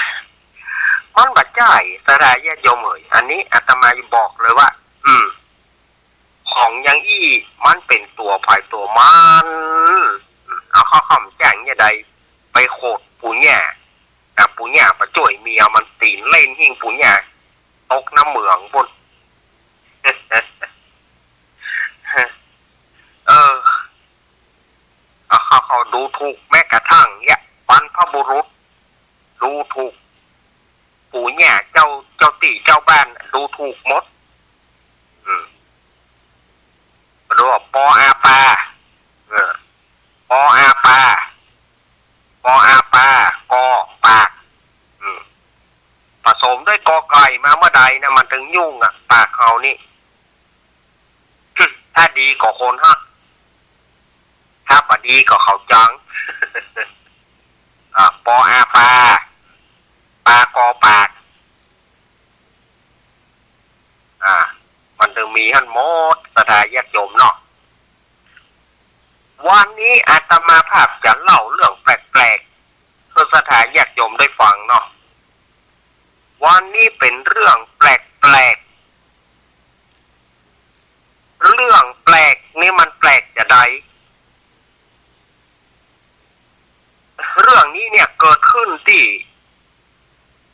มันบ่ใจ้ ศรัทธาญาติโยมเอ๋ย อันนี้อาตมาบอกเลยว่า อืม ของอย่างอี้มันเป๋นตั๋วใผตั๋วมัน เอาเข้าข้อมแจ้งเนี่ยใด ไปโขดปู๋ย่า แต่ปู๋ย่าบ่จ้วย เมียมันตี๋นเล่นหิ้งปู๋ย่า ตกน้ำเหมืองปู้น เออ เขา เขาดูถูกแม้กระทั่งเนี่ย บรรพบุรุษ ดูถูก ปู่ย่าเจ้า เจ้าตี้เจ้าบ้าน ดูถูกหมด อืม บ่ หรือว่า ปอ อา ปา เออ ปอ อา ปา ปอ อา ปา กอ ปาก อืม ผสมด้วย กอ ไก่ มาเมื่อใดนะ มันถึงยุ่งอะ ปากเฮานี่ ถ้าดีก็คนฮัก ถ้าบ่ดีก็เขาจัง อ่า ปอ อา ปา ปา กอ ปาก อ่า มันถึงมีหั้นหมด ศรัทธาญาติโยมเนาะ วันนี้อาตมาภาพจะเล่าเรื่องแปลกๆ เพื่อศรัทธาญาติโยมได้ฟังเนาะ วันนี้เป็นเรื่องแปลกๆ เรื่องแปลกนี่มันแปลกจะใด เรื่องนี้เนี่ยเกิดขึ้นที่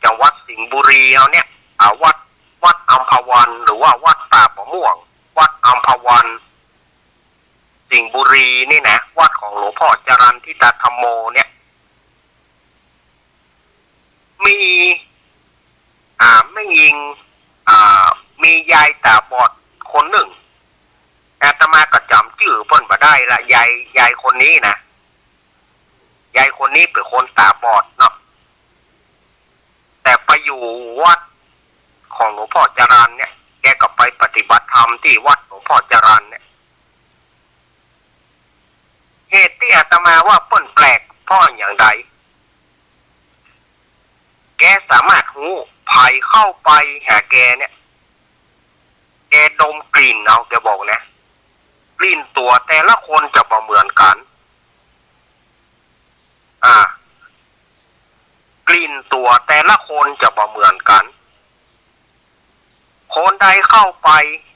จังหวัดสิงห์บุรีเฮาเนี่ย อ่า วัด วัดอัมพวัน หรือว่าวัดป่าปะม่วง วัดอัมพวัน สิงห์บุรีนี่นะ วัดของหลวงพ่อจรัญทิตาธัมโมเนี่ย มี อ่า แม่ญิง อ่า มียายต๋าบอดคนนึ่ง อาตมาก็จ๋ำจื้อเปิ้นบ่ได้ละ ยาย ยายคนนี้นะ ยายคนนี้เป๋นคนต๋าบอดเนาะ แต่ไปอยู่วัดของหลวงพ่อจรัญเนี่ย แกก็ไปปฏิบัติธรรมตี้วัดหลวงพ่อจรัญเนี่ย เหตุตี้อาตมาว่าเปิ้นแปลกเพราะอะหยังใด แกสามารถฮู้ ใผเข้าไปหาแกเนี่ย แกดมกลิ่นเอา แกบอกนะ กลิ่นตั๋วแต่ละคนจะบ่เหมือนกั๋น อ่า กลิ่นตั๋วแต่ละคนจะบ่เหมือนกั๋น คนใดเข้าไป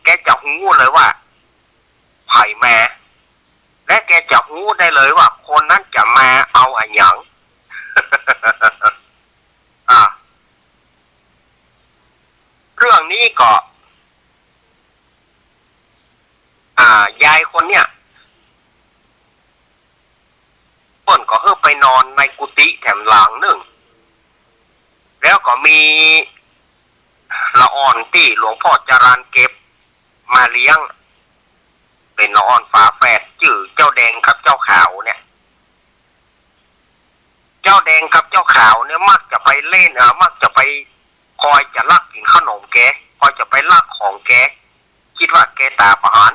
แกจะฮู้เลยว่า ใผมา และแกจะฮู้ได้เลยว่าคนนั้นจะมาเอาอะหยัง อ่า เรื่องนี้ก็ อ่า ยายคนเนี้ย เปิ้นก็หื้อไปนอนในกุฏิแถมหลังนึ่ง แล้วก็มีละอ่อนตี้หลวงพ่อจรัญเก็บมาเลี้ยง เป๋นละอ่อนฝาแฝด จื้อเจ้าแดงกับเจ้าขาวเนี่ย เจ้าแดงกับเจ้าขาวเนี่ยมักจะไปเล่น เอ่อ มักจะไปคอยจะลักกิ๋นขนมแก คอยจะไปลักของแก กึ๊ดว่าแกต๋าบ่หัน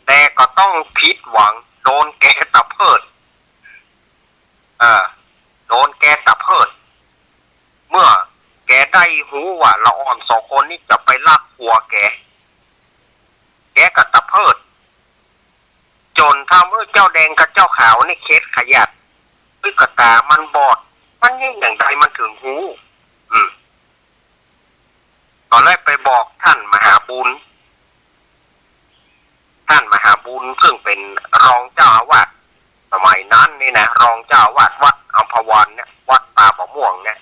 แต่ก็ต้องผิดหวัง โดนแกตะเพิด เออ โดนแกตะเพิด เมื่อแกได้ฮู้ว่าละอ่อนสองคนนี้จะไปลักครัวแก แกก็ตะเพิด จ๋นทำหื้อเจ้าแดงกับเจ้าขาวนี่เข็ดขยัด ตุ๊กต๋ามันบอด มันเยียะหยังใดมันถึงฮู้ อืม ก็เลยไปบอกต้านมหาบุญ ต้านมหาบุญซึ่งเป๋นรองเจ้าอาวาสสมัยนั้นนี่นะ รองเจ้าอาวาสวัดอัมพวันเนี่ย วัดป่าปะม่วงเนี่ย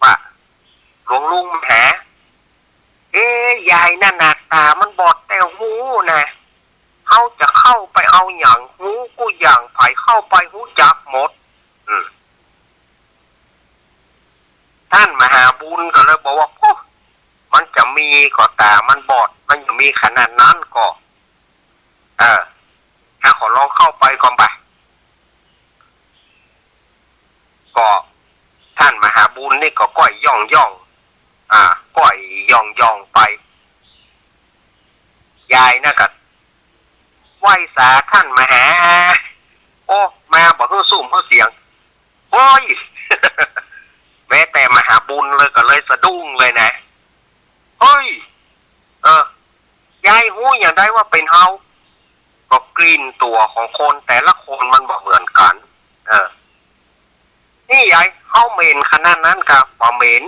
ว่า หลวงลุงมหา เอ๊ะ ยายนั่นน่ะต๋ามันบอดแต่ฮู้นะ เฮาจะเข้าไปเอาหยังฮู้กู้อย่าง ใผเข้าไปฮู้จักหมด อืม ต้านมหาบุญก็เลยบอกว่า โอ้ มันจะมีก่อต๋ามันบอด มันจะมีขนาดนั้นก่อ เออ เฮาขอลองเข้าไปก่อนไป ก็ต้านมหาบุญนี่ก็ก้อยย่องๆ อ่า ก้อยย่องๆ ไป ยายน่ะก็ไหว้สาต้านมหา โอ้ มาบ่หื้อซุ่มหื้อเสียง โอ้ย แม้แต่มหาบุญเลยก็เลยสะดุ้งเลยนะ เฮ้ย เออ ยายฮู้หยังใดว่าเป๋นเฮา ก็กลิ่นตั๋วของคนแต่ละคนมันบ่เหมือนกั๋น เออ นี่ยาย เฮาเหม็นขนาดนั้นกะบ่เหม็น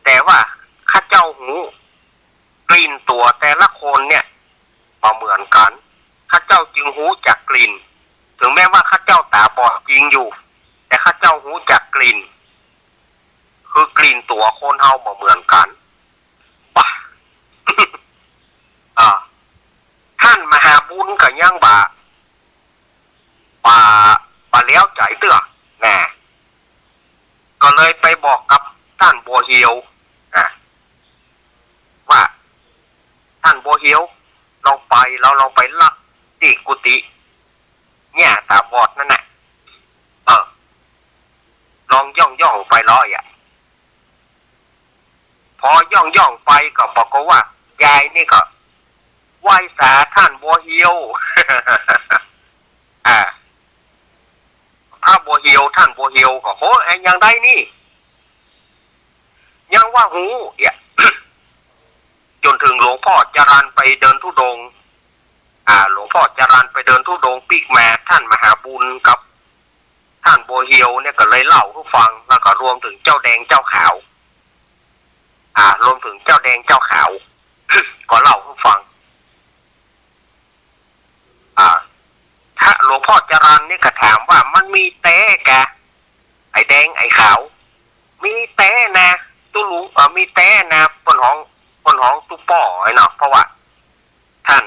แต่ว่าข้าเจ้าฮู้ กลิ่นตั๋วแต่ละคนเนี่ยบ่เหมือนกั๋น ข้าเจ้าจึงฮู้จักกลิ่น ถึงแม้ว่าข้าเจ้าต๋าบอดจริงอยู่ แต่ข้าเจ้าฮู้จักกลิ่น คือกลิ่นตั๋วคนเฮาบ่เหมือนกั๋น ปะ อ่า ต้านมหาบุญก็ยังบ่ บ่ บ่แล้วใจ๋เตื้อ นะ ก็เลยไปบอกกับต้านบัวเหียว นะ ว่า ต้านบัวเหียว เอาลองไปลักตี้กุฏิ เนี่ย ต๋าบอดนั่นน่ะ เออ ลองย่องๆ ไปลอยอะ พอย่องๆ ไปก็ปรากฏว่า ยายนี่ก็ ไหว้สาต้านบัวเหียว อ่า พระบัวเหียว ต้านบัวเหียวก็ โห ไอ้อย่างใดนี่ ยังว่าฮู้ เอี่ย จ๋นเถิงหลวงป้อจรัญไปเดินธุดงค์ อ่า หลวงป้อจรัญไปเดินธุดงค์ปิ๊กมา ต้านมหาบุญกับต้านบัวเหียวเนี่ยก็เลยเล่าหื้อฟัง แล้วก็รวมเถิงเจ้าแดงเจ้าขาว อ่า รวมเถิงเจ้าแดงเจ้าขาว ก็เล่าหื้อฟัง อ่า ถ้าหลวงป้อจรัญนี่ก็ถามว่า มันมีแต๊กะ ไอ้แดงไอ้ขาว มีแต๊นะ ตุ๊ลุง เอ่อ มีแต๊นะ เปิ้นฮ้อง เปิ้นฮ้องตุ๊ป้อไอ้เนาะ เพราะว่าต้าน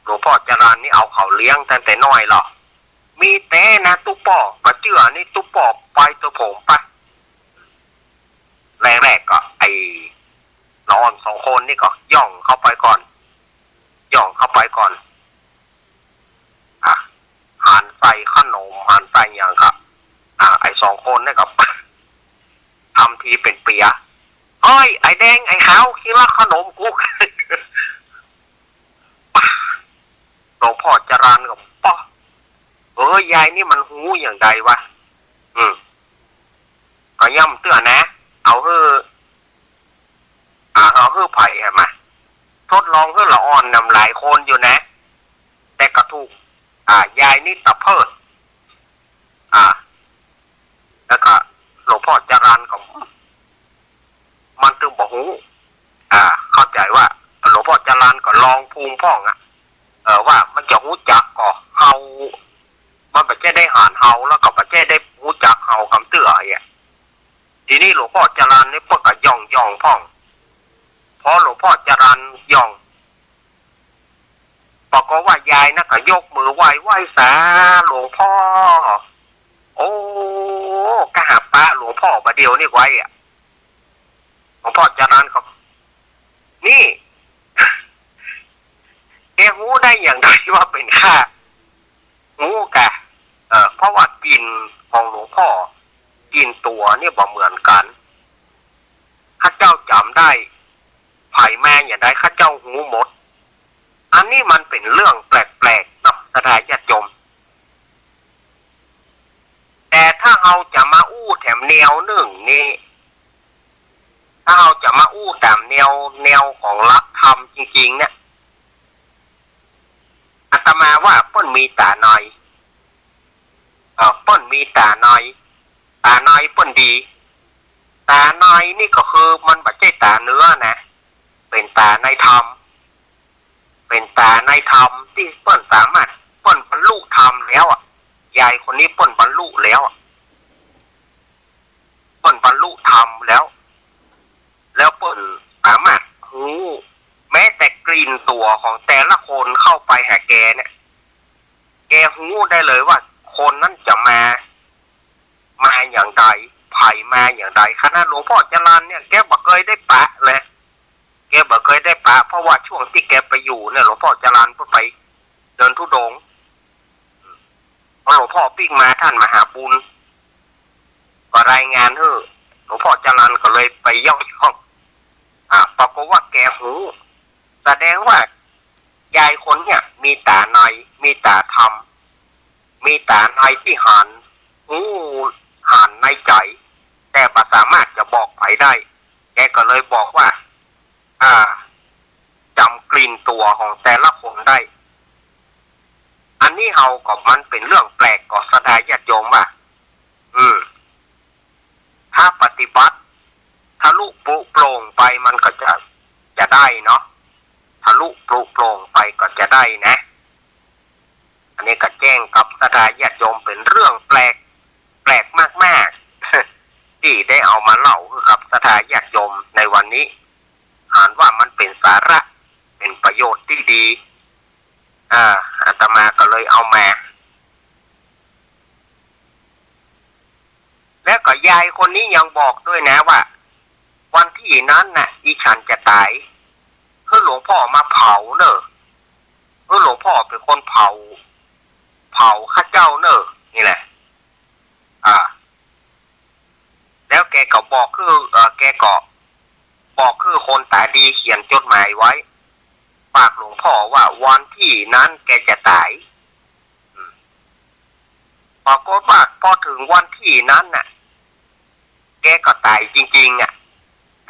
หลวงป้อจรัญนี่เอาเขาเลี้ยงตั้งแต่น้อยลอ มีแต๊นะตุ๊ป้อ บ่เจื้อนี่ตุ๊ป้อไปตวยผมปะ แรกๆ ก็ไอ้ละอ่อนสองคนนี่ก็ย่องเข้าไปก่อน ย่องเข้าไปก่อน อ่ะ หันใส่ขนม หันใส่หยังก็ อ่ะ ไอ้สองคนนี่ก็ ทำทีเป๋นเปีย เฮ้ย ไอ้แดง ไอ้ขาว ขี้ลักขนมกู หลวงป้อจรัญก็ ป๊ะ เออ ยายนี่มันฮู้อย่างใดวะ อืม ก็ย่ำเตื้อนะ เอาหื้อ อ่า เอาหื้อไผหามา ทดลองหื้อละอ่อนนำหลายคนอยู่นะ แต่ก็ถูก อ่า ยายนี่ตะเพิด อ่า แล้วก็หลวงป้อจรัญก็ มันตึงบ่ฮู้ อ่า เข้าใจ๋ว่า หลวงป้อจรัญก็ลองภูมิพ่องอะ เออ ว่ามันจะฮู้จักก่อเฮา มันบ่ใจ้ได้หันเฮา แล้วก็บ่ใจ้ได้ฮู้จักเฮากำเตื้ออะ ทีนี้หลวงป้อจรัญนี่เปิ้นก็ย่องๆ พ่อง พอหลวงป้อจรัญย่อง ปรากฏว่ายายนั่นก็ยกมือไหว้ ไหว้สาหลวงป้อ โอ้ กะหาปะหลวงป้อบ่าเดี่ยวนี้ไว้อะ หลวงป้อจรัญก็ นี่ แกฮู้ได้อย่างใดว่าเป๋นข้า ฮู้กะ เอ่อ เพราะว่ากลิ่นของหลวงป้อ กลิ่นตั๋วนี่บ่เหมือนกั๋น ข้าเจ้าจ๋ำได้ ใผมาอย่างใดข้าเจ้าฮู้หมด อันนี้มันเป๋นเรื่องแปลกๆ เนาะ ศรัทธาญาติโยม แต่ถ้าเฮาจะมาอู้แถมแนวนึ่งนี่ ถ้าเฮาจะมาอู้ต๋ามแนว แนวของหลักธรรมจริงๆ เนี่ย อาตมาว่าเปิ้นมีต๋าใน เอ่อ เปิ้นมีต๋าใน ต๋าในเปิ้นดี ต๋าในนี่ก็คือมันบ่ใจ้ต๋าเนื้อนะ เป๋นต๋าในธรรม เป๋นต๋าในธรรมตี้เปิ้นสามารถ เปิ้นบรรลุธรรมแล้วอะ ยายคนนี้เปิ้นบรรลุแล้วอะ เปิ้นบรรลุธรรมแล้ว แล้วเปิ้นสามารถฮู้ แม้แต่กลิ่นตั๋วของแต่ละคนเข้าไปหาแกเนี่ย แกฮู้ได้เลยว่าคนนั้นจะมา มาอย่างใด ใผมาอย่างใด ขนาดหลวงป้อจรัญเนี่ย แกบ่เกยได้ปะเลย แกบ่เกยได้ปะ เพราะว่าช่วงตี้แกไปอยู่เนี่ย หลวงป้อจรัญเปิ้นไปเดินธุดงค์ พอหลวงป้อปิ๊กมา ต้านมหาบุญ ก็รายงานหื้อ หลวงป้อจรัญก็เลยไปย่องๆ อ่า ปรากฏว่าแกฮู้ แสดงว่ายายคนเนี่ยมีต๋าใน มีต๋าธรรม มีต๋าในตี้หัน ฮู้ หันในใจ๋ แต่บ่สามารถจะบอกใผได้ แกก็เลยบอกว่า อ่า จ๋ำกลิ่นตั๋วของแต่ละคนได้ อันนี้เฮาก็ มันเป๋นเรื่องแปลกก่อ ศรัทธาญาติโยมว่า อืม ถ้าปฏิบัติทะลุปรุโปร่งไปมันก็จะ จะได้เนาะ ทะลุปรุโปร่งไปก็จะได้นะ อันนี้ก็แจ้งกับศรัทธาญาติโยม เป๋นเรื่องแปลก แปลกมากๆ ตี้ได้เอามาเล่าหื้อกับศรัทธาญาติโยมในวันนี้ หันว่ามันเป๋นสาระ เป๋นประโยชน์ตี้ดี อ่า อาตมาก็เลยเอามา แล้วก็ยายคนนี้ยังบอกด้วยนะว่า วันตี้นั้นน่ะ อีฉันจะต๋าย หื้อหลวงป้อมาเผาเน่อ หื้อ คือหลวงพ่อเป๋นคนเผา เผาข้าเจ้าเน่อ นี่แหละ อ่า แล้วแกก็บอกคือ เอ่อ แกก็บอกคือคนต๋าดีเขียนจดหมายไว้ ฝากหลวงพ่อว่าวันตี้นั้นแกจะต๋าย อืม ปรากฏว่าพอเถิงวันตี้นั้นน่ะ แกก็ต๋ายจริงๆ อะ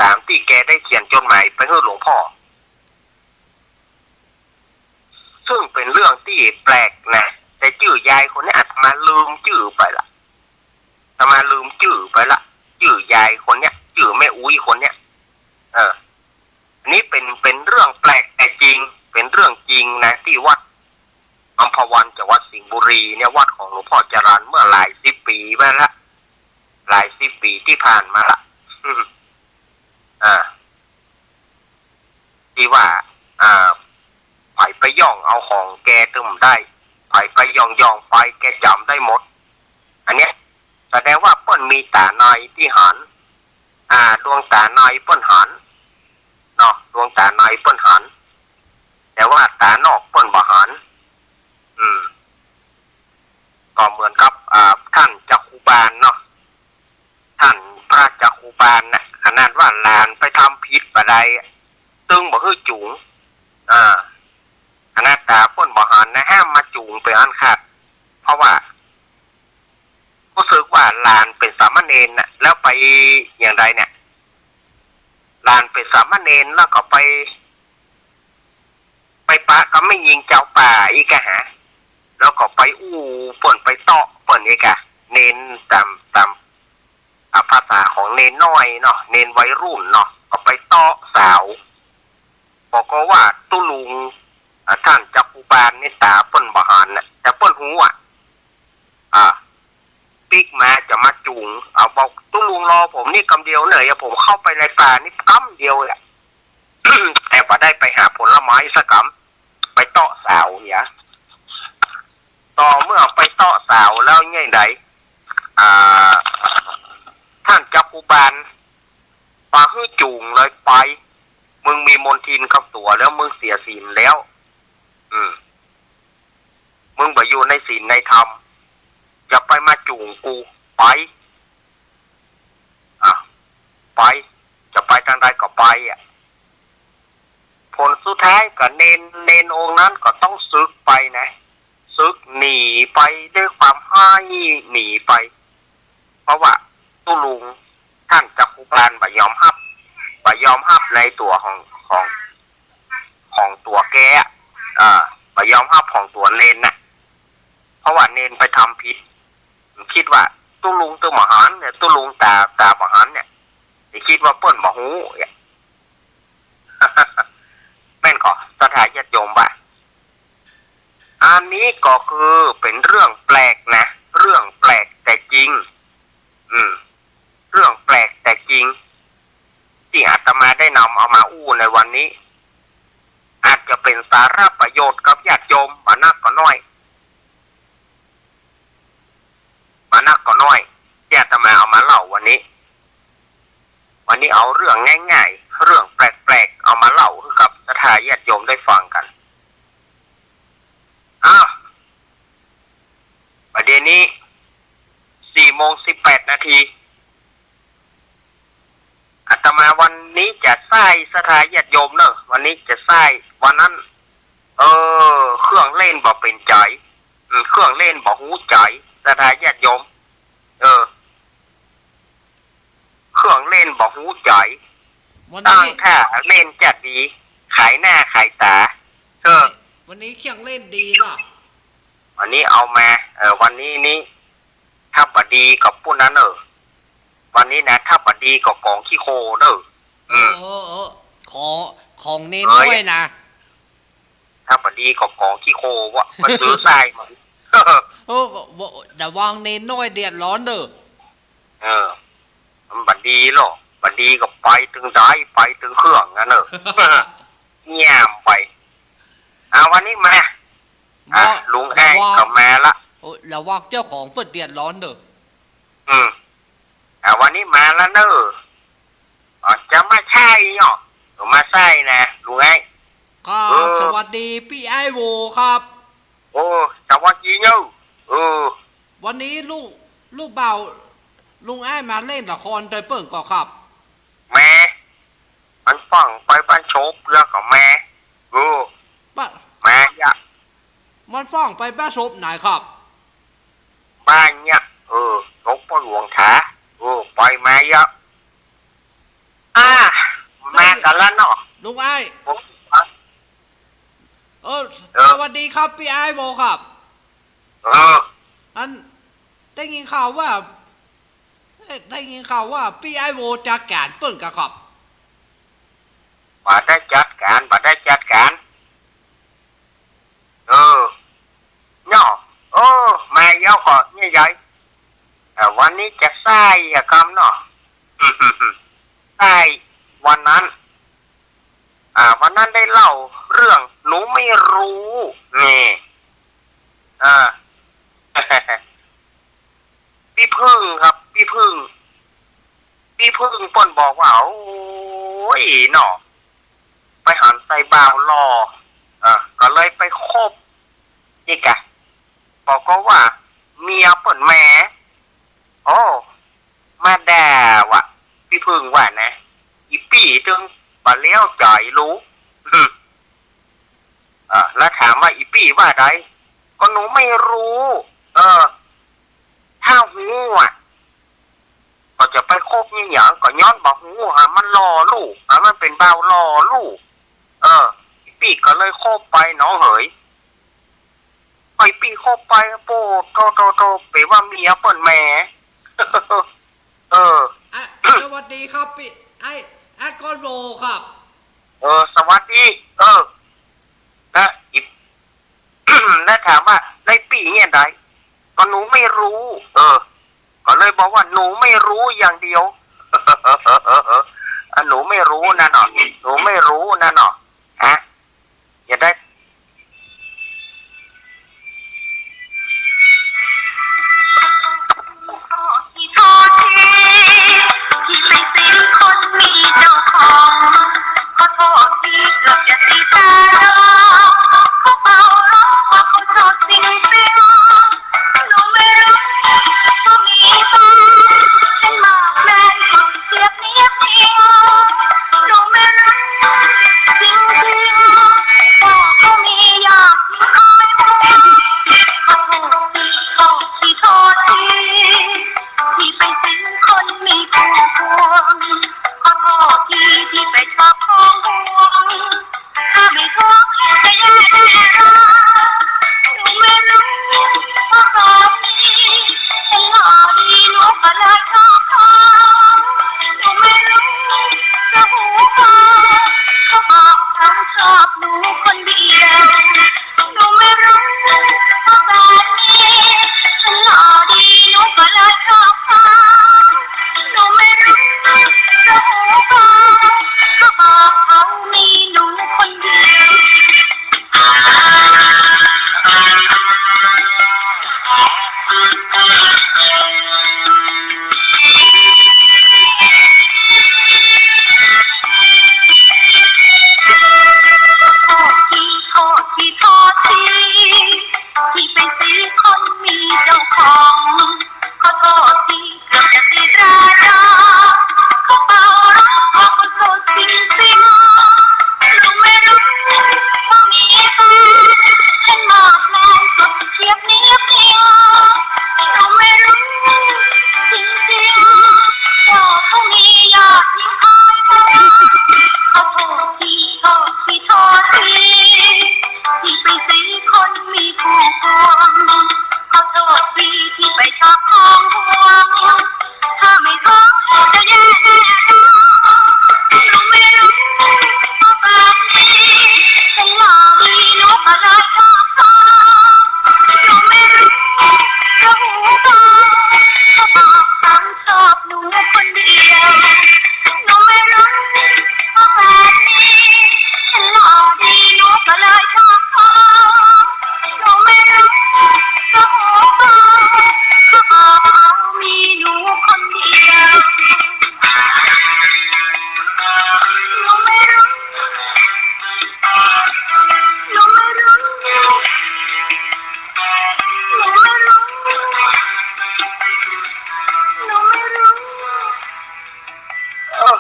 ต๋ามตี้แกได้เขียนจดหมายไปหื้อหลวงพ่อ ซึ่งเป๋นเรื่องตี้แปลกนะ แต่จื้อยายคนเนี้ยอาตมาลืมจื้อไปละ อาตมาลืมจื้อไปละ จื้อยายคนเนี้ย จื้อแม่อุ๊ยคนเนี้ย เออ อันนี้เป๋น เป๋นเรื่องแปลกแต่จริง เป๋นเรื่องจริงนะ ตี้วัดอัมพวัน จังหวัดสิงห์บุรีเนี่ย วัดของหลวงพ่อจรัญเมื่อหลายสิบปี๋มาละ หลายสิบปี๋ตี้ผ่านมาละ อ่า ตี้ว่า อ่า ใผไปย่องเอาของแกตึงได้ ใผไปย่องๆ ไปแกจ๋ำได้หมด อันเนี้ย แสดงว่าเปิ้นมีต๋าในตี้หัน อ่า ดวงต๋าในเปิ้นหัน เนาะ ดวงต๋าในเปิ้นหัน แต่ว่าต๋านอกเปิ้นบ่หัน อืม ก็เหมือนกับ อ่า ต้านจักขุบาลเนาะ ต้านพระจักขุบาลน่ะ ขนาดว่าหลานไปทำผิดบ่ได้ ตึงบ่หื้อจู๋ง อ่า ขนาดต๋าเปิ้นบ่หันนะ ห้ามมาจู๋งเป๋นอันขาด เพราะว่า ฮู้สึกว่าหลานเป๋นสามเณรน่ะ แล้วไปอย่างใดเนี่ย หลานเป๋นสามเณรแล้วก็ไป ไปปะกับแม่ญิงจาวป่าอีกอะฮะ แล้วก็ไปอู้เปิ้น ไปเตาะเปิ้นอีกอะ เณรต๋าม ต๋าม อ่ะ ภาษาของเณรน้อยเนาะ เณรวัยรุ่นเนาะ ก็ไปเตาะสาว บอกก็ว่าตุ๊ลุง อ่ะ ต้านจักขุบาลนี่ต๋าเปิ้นบ่หันน่ะ แต่เปิ้นฮู้อะ อ่ะ ปิ๊กมาจะมาจู๋ง อ่ะ บอกตุ๊ลุงรอผมนี่กำเดียวเน่อ เดี๋ยวผมเข้าไปในป่านี่กำเดียวแหละ แต่บ่ได้ไปหาผลไม้สักกำ ไปเตาะสาวเนี่ย ต่อเมื่อไปเตาะสาวแล้วเนี่ยใด อ่า ต้านจักขุบาล บ่หื้อจู๋งเลยไป มึงมีมลทินกับตั๋วแล้ว มึงเสียศีลแล้ว อืม มึงบ่อยู่ในศีลในธรรม อย่าไปมาจู๋งกู ไป อ่ะ ไป จะไปตางใดก็ไปอะ ผลสุดท้ายก็เณร เณรองค์นั้นก็ต้องสึกไปนะ สึกหนีไปด้วยความฮ้ายหนีไป เพราะว่าตุ๊ลุงต้านจักขุบาลบ่ยอมฮับ บ่ยอมฮับในตั๋วของ ของ ของตั๋วแกอะ อ่า บ่ยอมฮับของตั๋วเณรน่ะ เพราะว่าเณรไปทำผิด คิดว่าตุ๊ลุงตึงบ่หันเนี่ย ตุ๊ลุงต๋า ต๋าบ่หันเนี่ย คิดว่าเปิ้นบ่ฮู้เนี่ย แม่นก่อ ศรัทธาญาติโยมบ่า อันนี้ก็คือเป๋นเรื่องแปลกนะ เรื่องแปลกแต่จริง อืม เรื่องแปลกแต่จริง ตี้อาตมาได้นำเอามาอู้ในวันนี้ อาจจะเป๋นสาระประโยชน์กับญาติโยม บ่นักก็น้อย บ่นักก็น้อย ตี้อาตมาเอามาเล่าวันนี้ วันนี้เอาเรื่องง่ายๆ เรื่องแปลกๆ เอามาเล่าหื้อกับศรัทธาญาติโยมได้ฟังกั๋น อ้าว บ่าเดี่ยวนี้ สี่โมงสิบแปดนาที อาตมาวันนี้จะใส่ศรัทธาญาติโยมเน่อ วันนี้จะใส่ วันนั้น เออ เครื่องเล่นบ่เป๋นใจ๋ อืม เครื่องเล่นบ่ฮู้ใจ๋ ศรัทธาญาติโยม เออ เครื่องเล่นบ่ฮู้ใจ๋ วันนี้ ตั้งท่าเล่นจะดี ขายหน้าขายต๋า เออ วันนี้เครื่องเล่นดีล่ะ วันนี้เอามา เออ วันนี้นี่ ถ้าบ่ดีก็ปู้นนั้นเน่อ วันนี้นะ ถ้าบ่ดีก็ก๋องขี้โคลนเน่อ อืม เออ เออ เออ ของ ของเณร เอ้ย น้อยนะ ถ้าบ่ดีก็ก๋องขี้โคลนวะ มันซื้อทรายมัน เออ ก็บ่ ระวังเณรน้อยเดือดร้อนเน่อ เออ มันบ่ดีหรอก บ่ดีก็ไปตึงใด ไปตึงเครื่องนั้นเน่อ เยี่ยมไป อ่ะ วันนี้มา อ่ะ บ่ ลุงแอ้ง ระวัง ก็มาละ โอ้ ระวังเจ้าของเปิ้นเดือดร้อนเน่อ อืม อ่ะ วันนี้มาละเน่อ อ๋อ จะมาใส่เนาะ มาใส่นะ ลุงแอ้ง ครับ เออ สวัส ดีปี้อ้ายโวครับ โอ้ สวัสดีเนอะ เออ วันนี้ลูก ลูกบ่าวลุงอ้ายมาเล่นละครโดยเปิ้นก่อครับ แม่ มันฟ้องไปบ้านโฉบแล้วก็แม่ เออ บ้าน แม่ยะ มันฟ้องไปบ้านโฉบไหนครับ บ้านเนี่ย เออ โฉบป้อหลวงถา เออ ไปแม่ยะ อ่า มากั๋นละเนาะ ลุงอ้าย โอ้ เออ เออ สวัสดีครับปี้อ้ายโวครับ เออ อัน ได้ยินข่าวว่า เอ๊ะ ได้ยินข่าวว่าปี้อ้ายโวจัดก๋านเปิ้นก่อครับ บ่ได้จัดก๋าน บ่ได้จัดก๋าน เออ เนาะ เออ มาเยียะก่อเนี่ยยาย เอ่อ วันนี้จะสายอะกำเนาะ สายวันนั้น อ่า วันนั้นได้เล่าเรื่องหนูไม่รู้ นี่ อ่า ปี้ผึ้งครับ ปี้ผึ้ง ปี้ผึ้งเปิ้นบอกว่า โอ้ย เนาะ ไปหันใส่บ่าวหล่อ เออ ก็เลยไปคบ นี่กะ บอกก็ว่า เมียเปิ้นแหม โอ้ มาด่าว่ะ ปี้ผึ้งว่านะ อี่ปี้ตึงบ่าเลี้ยวจ๋อยลูก เออ แล้วถามว่าอี่ปี้ว่าใด ก็หนูไม่รู้ เออ ถ้าฮู้อะ ก็จะไปคบอี่หยัง ก็ย้อนบ่ฮู้ หามันหล่อลูก หามันเป๋นบ่าวหล่อลูก เออ อี่ปี้ก็เลยคบไปน้องเหย ไอ้ปี้คบไป โป้ โธ่ โธ่ โธ่ เป๋นว่าเมียเปิ้นแหม เออ อ่ะ สวัสดีครับปี้ ไอ้ ไอ้ก้อนโวครับ เออ สวัสดี เออ แล้วอีก แล้วถามว่า แล้วปี้เนี่ยใด ก็หนูไม่รู้ เออ ก็เลยบอกว่าหนูไม่รู้อย่างเดียว อ่ะ หนูไม่รู้นะเนาะ หนูไม่รู้นะเนาะ ฮะ อย่าได้ ขอโทษทีที่ไม่สิ้นคนมีเจ้าของ ขอโทษทีเกือบจะตีตาดอก ขอเป่าร้องว่าขอโทษจริงๆ หนูไม่รู้ก็มีบ้าง เป็นหมากแดงคนเสียบเนียบเนียบ หนูไม่รู้จริง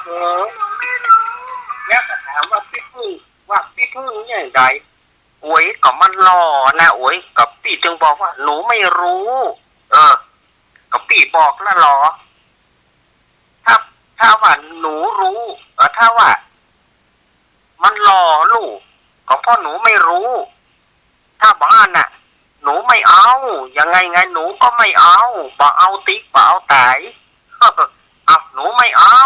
เออ แล้วก็ถามว่าปี้ผึ้ง ว่าปี้ผึ้งอย่างใด โอ๊ย ก็มันหล่อนะ โอ๊ย ก็ปี้จึงบอกว่า หนูไม่รู้ เออ ก็ปี้บอกแล้วหล่อ ถ้า ถ้าว่าหนูรู้ เออ ถ้าว่ามันหล่อลูก ก็เพราะหนูไม่รู้ ถ้าบ่อั้นน่ะ หนูไม่เอา ยังไงไงหนูก็ไม่เอา บ่เอาติ๊ก บ่เอาต๋าย เอา หนูไม่เอา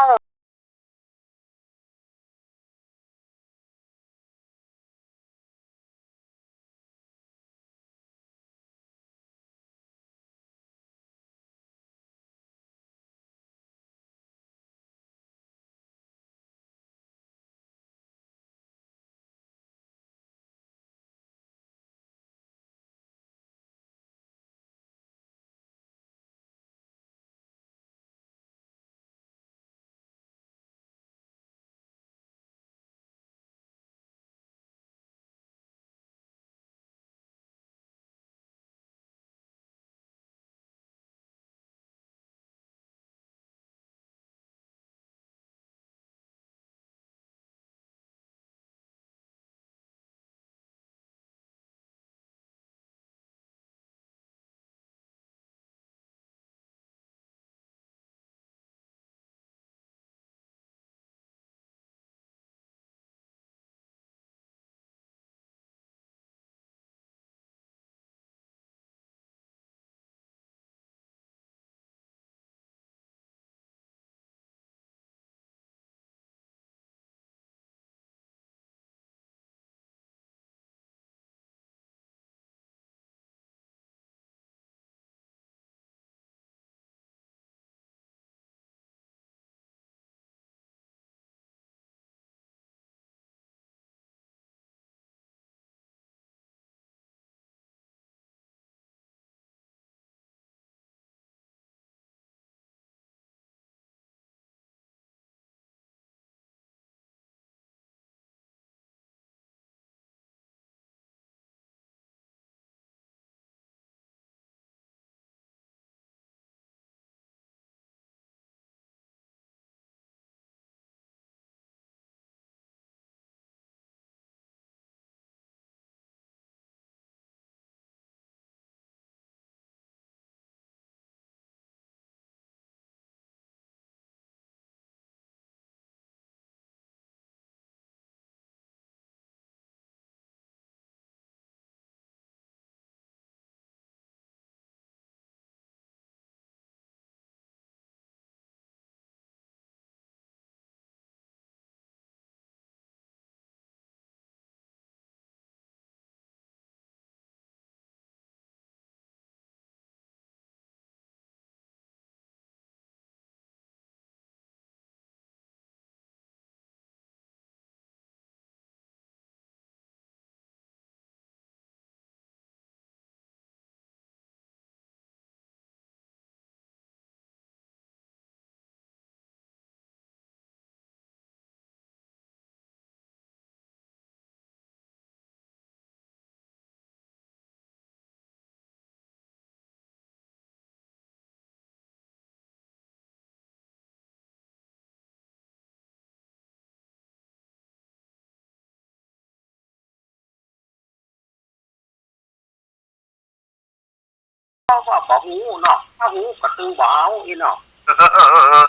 เพราะว่าบ่ฮู้เนาะ ถ้าฮู้ก็ตึงบ่เอาอี้เนาะ เออ เออ เออ เออ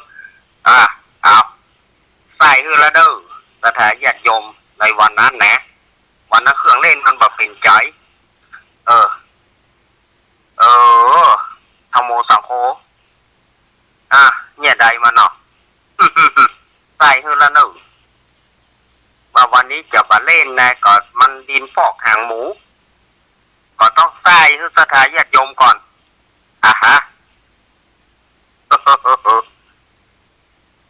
อ่ะ เอา ใส่หื้อละเด้อ ศรัทธาญาติโยม ในวันนั้นนะ วันนั้นเครื่องเล่นมันบ่เป๋นใจ๋ เออ เออ ธัมโมสังโฆ อ่ะ เนี่ยใดมาเนาะ ใส่หื้อละเน่อ ว่าวันนี้จะบ่เล่นนะ ก็มันดินปอกหางหมู ก็ต้องใส่หื้อศรัทธาญาติโยมก่อน อ่ะฮะ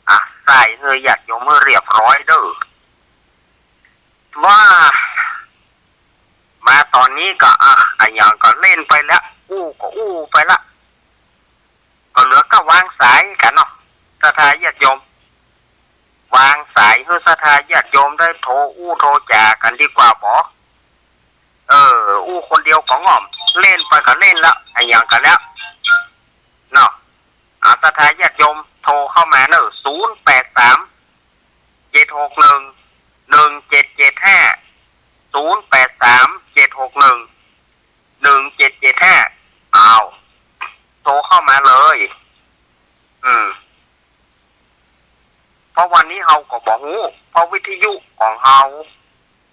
อ่ะ ใส่หื้อญาติโยมหื้อเรียบร้อยเด้อ ว่า มาต๋อนนี้ก็ อ่ะ อะหยังก็เล่นไปแล้ว อู้ก็อู้ไปละ ก็เหลือก็วางสายกั๋นเนาะ ศรัทธาญาติโยม วางสายหื้อศรัทธาญาติโยมได้โทรอู้โทรจ๋ากั๋นดีกว่าบ่ เออ อู้คนเดียวก็ง่อม เล่นไปก็เล่นละ อะหยังกั๋นแล้ว เนาะ อ่ะ ศรัทธาญาติโยมโทรเข้ามาเน่อ ศูนย์แปดสาม หกหนึ่ง หนึ่งเจ็ดเจ็ดห้า ศูนย์แปดสาม เจ็ดหกหนึ่ง หนึ่งเจ็ดเจ็ดห้า อ้าว โทรเข้ามาเลย อืม เพราะวันนี้เฮาก็บ่ฮู้ เพราะวิทยุของเฮา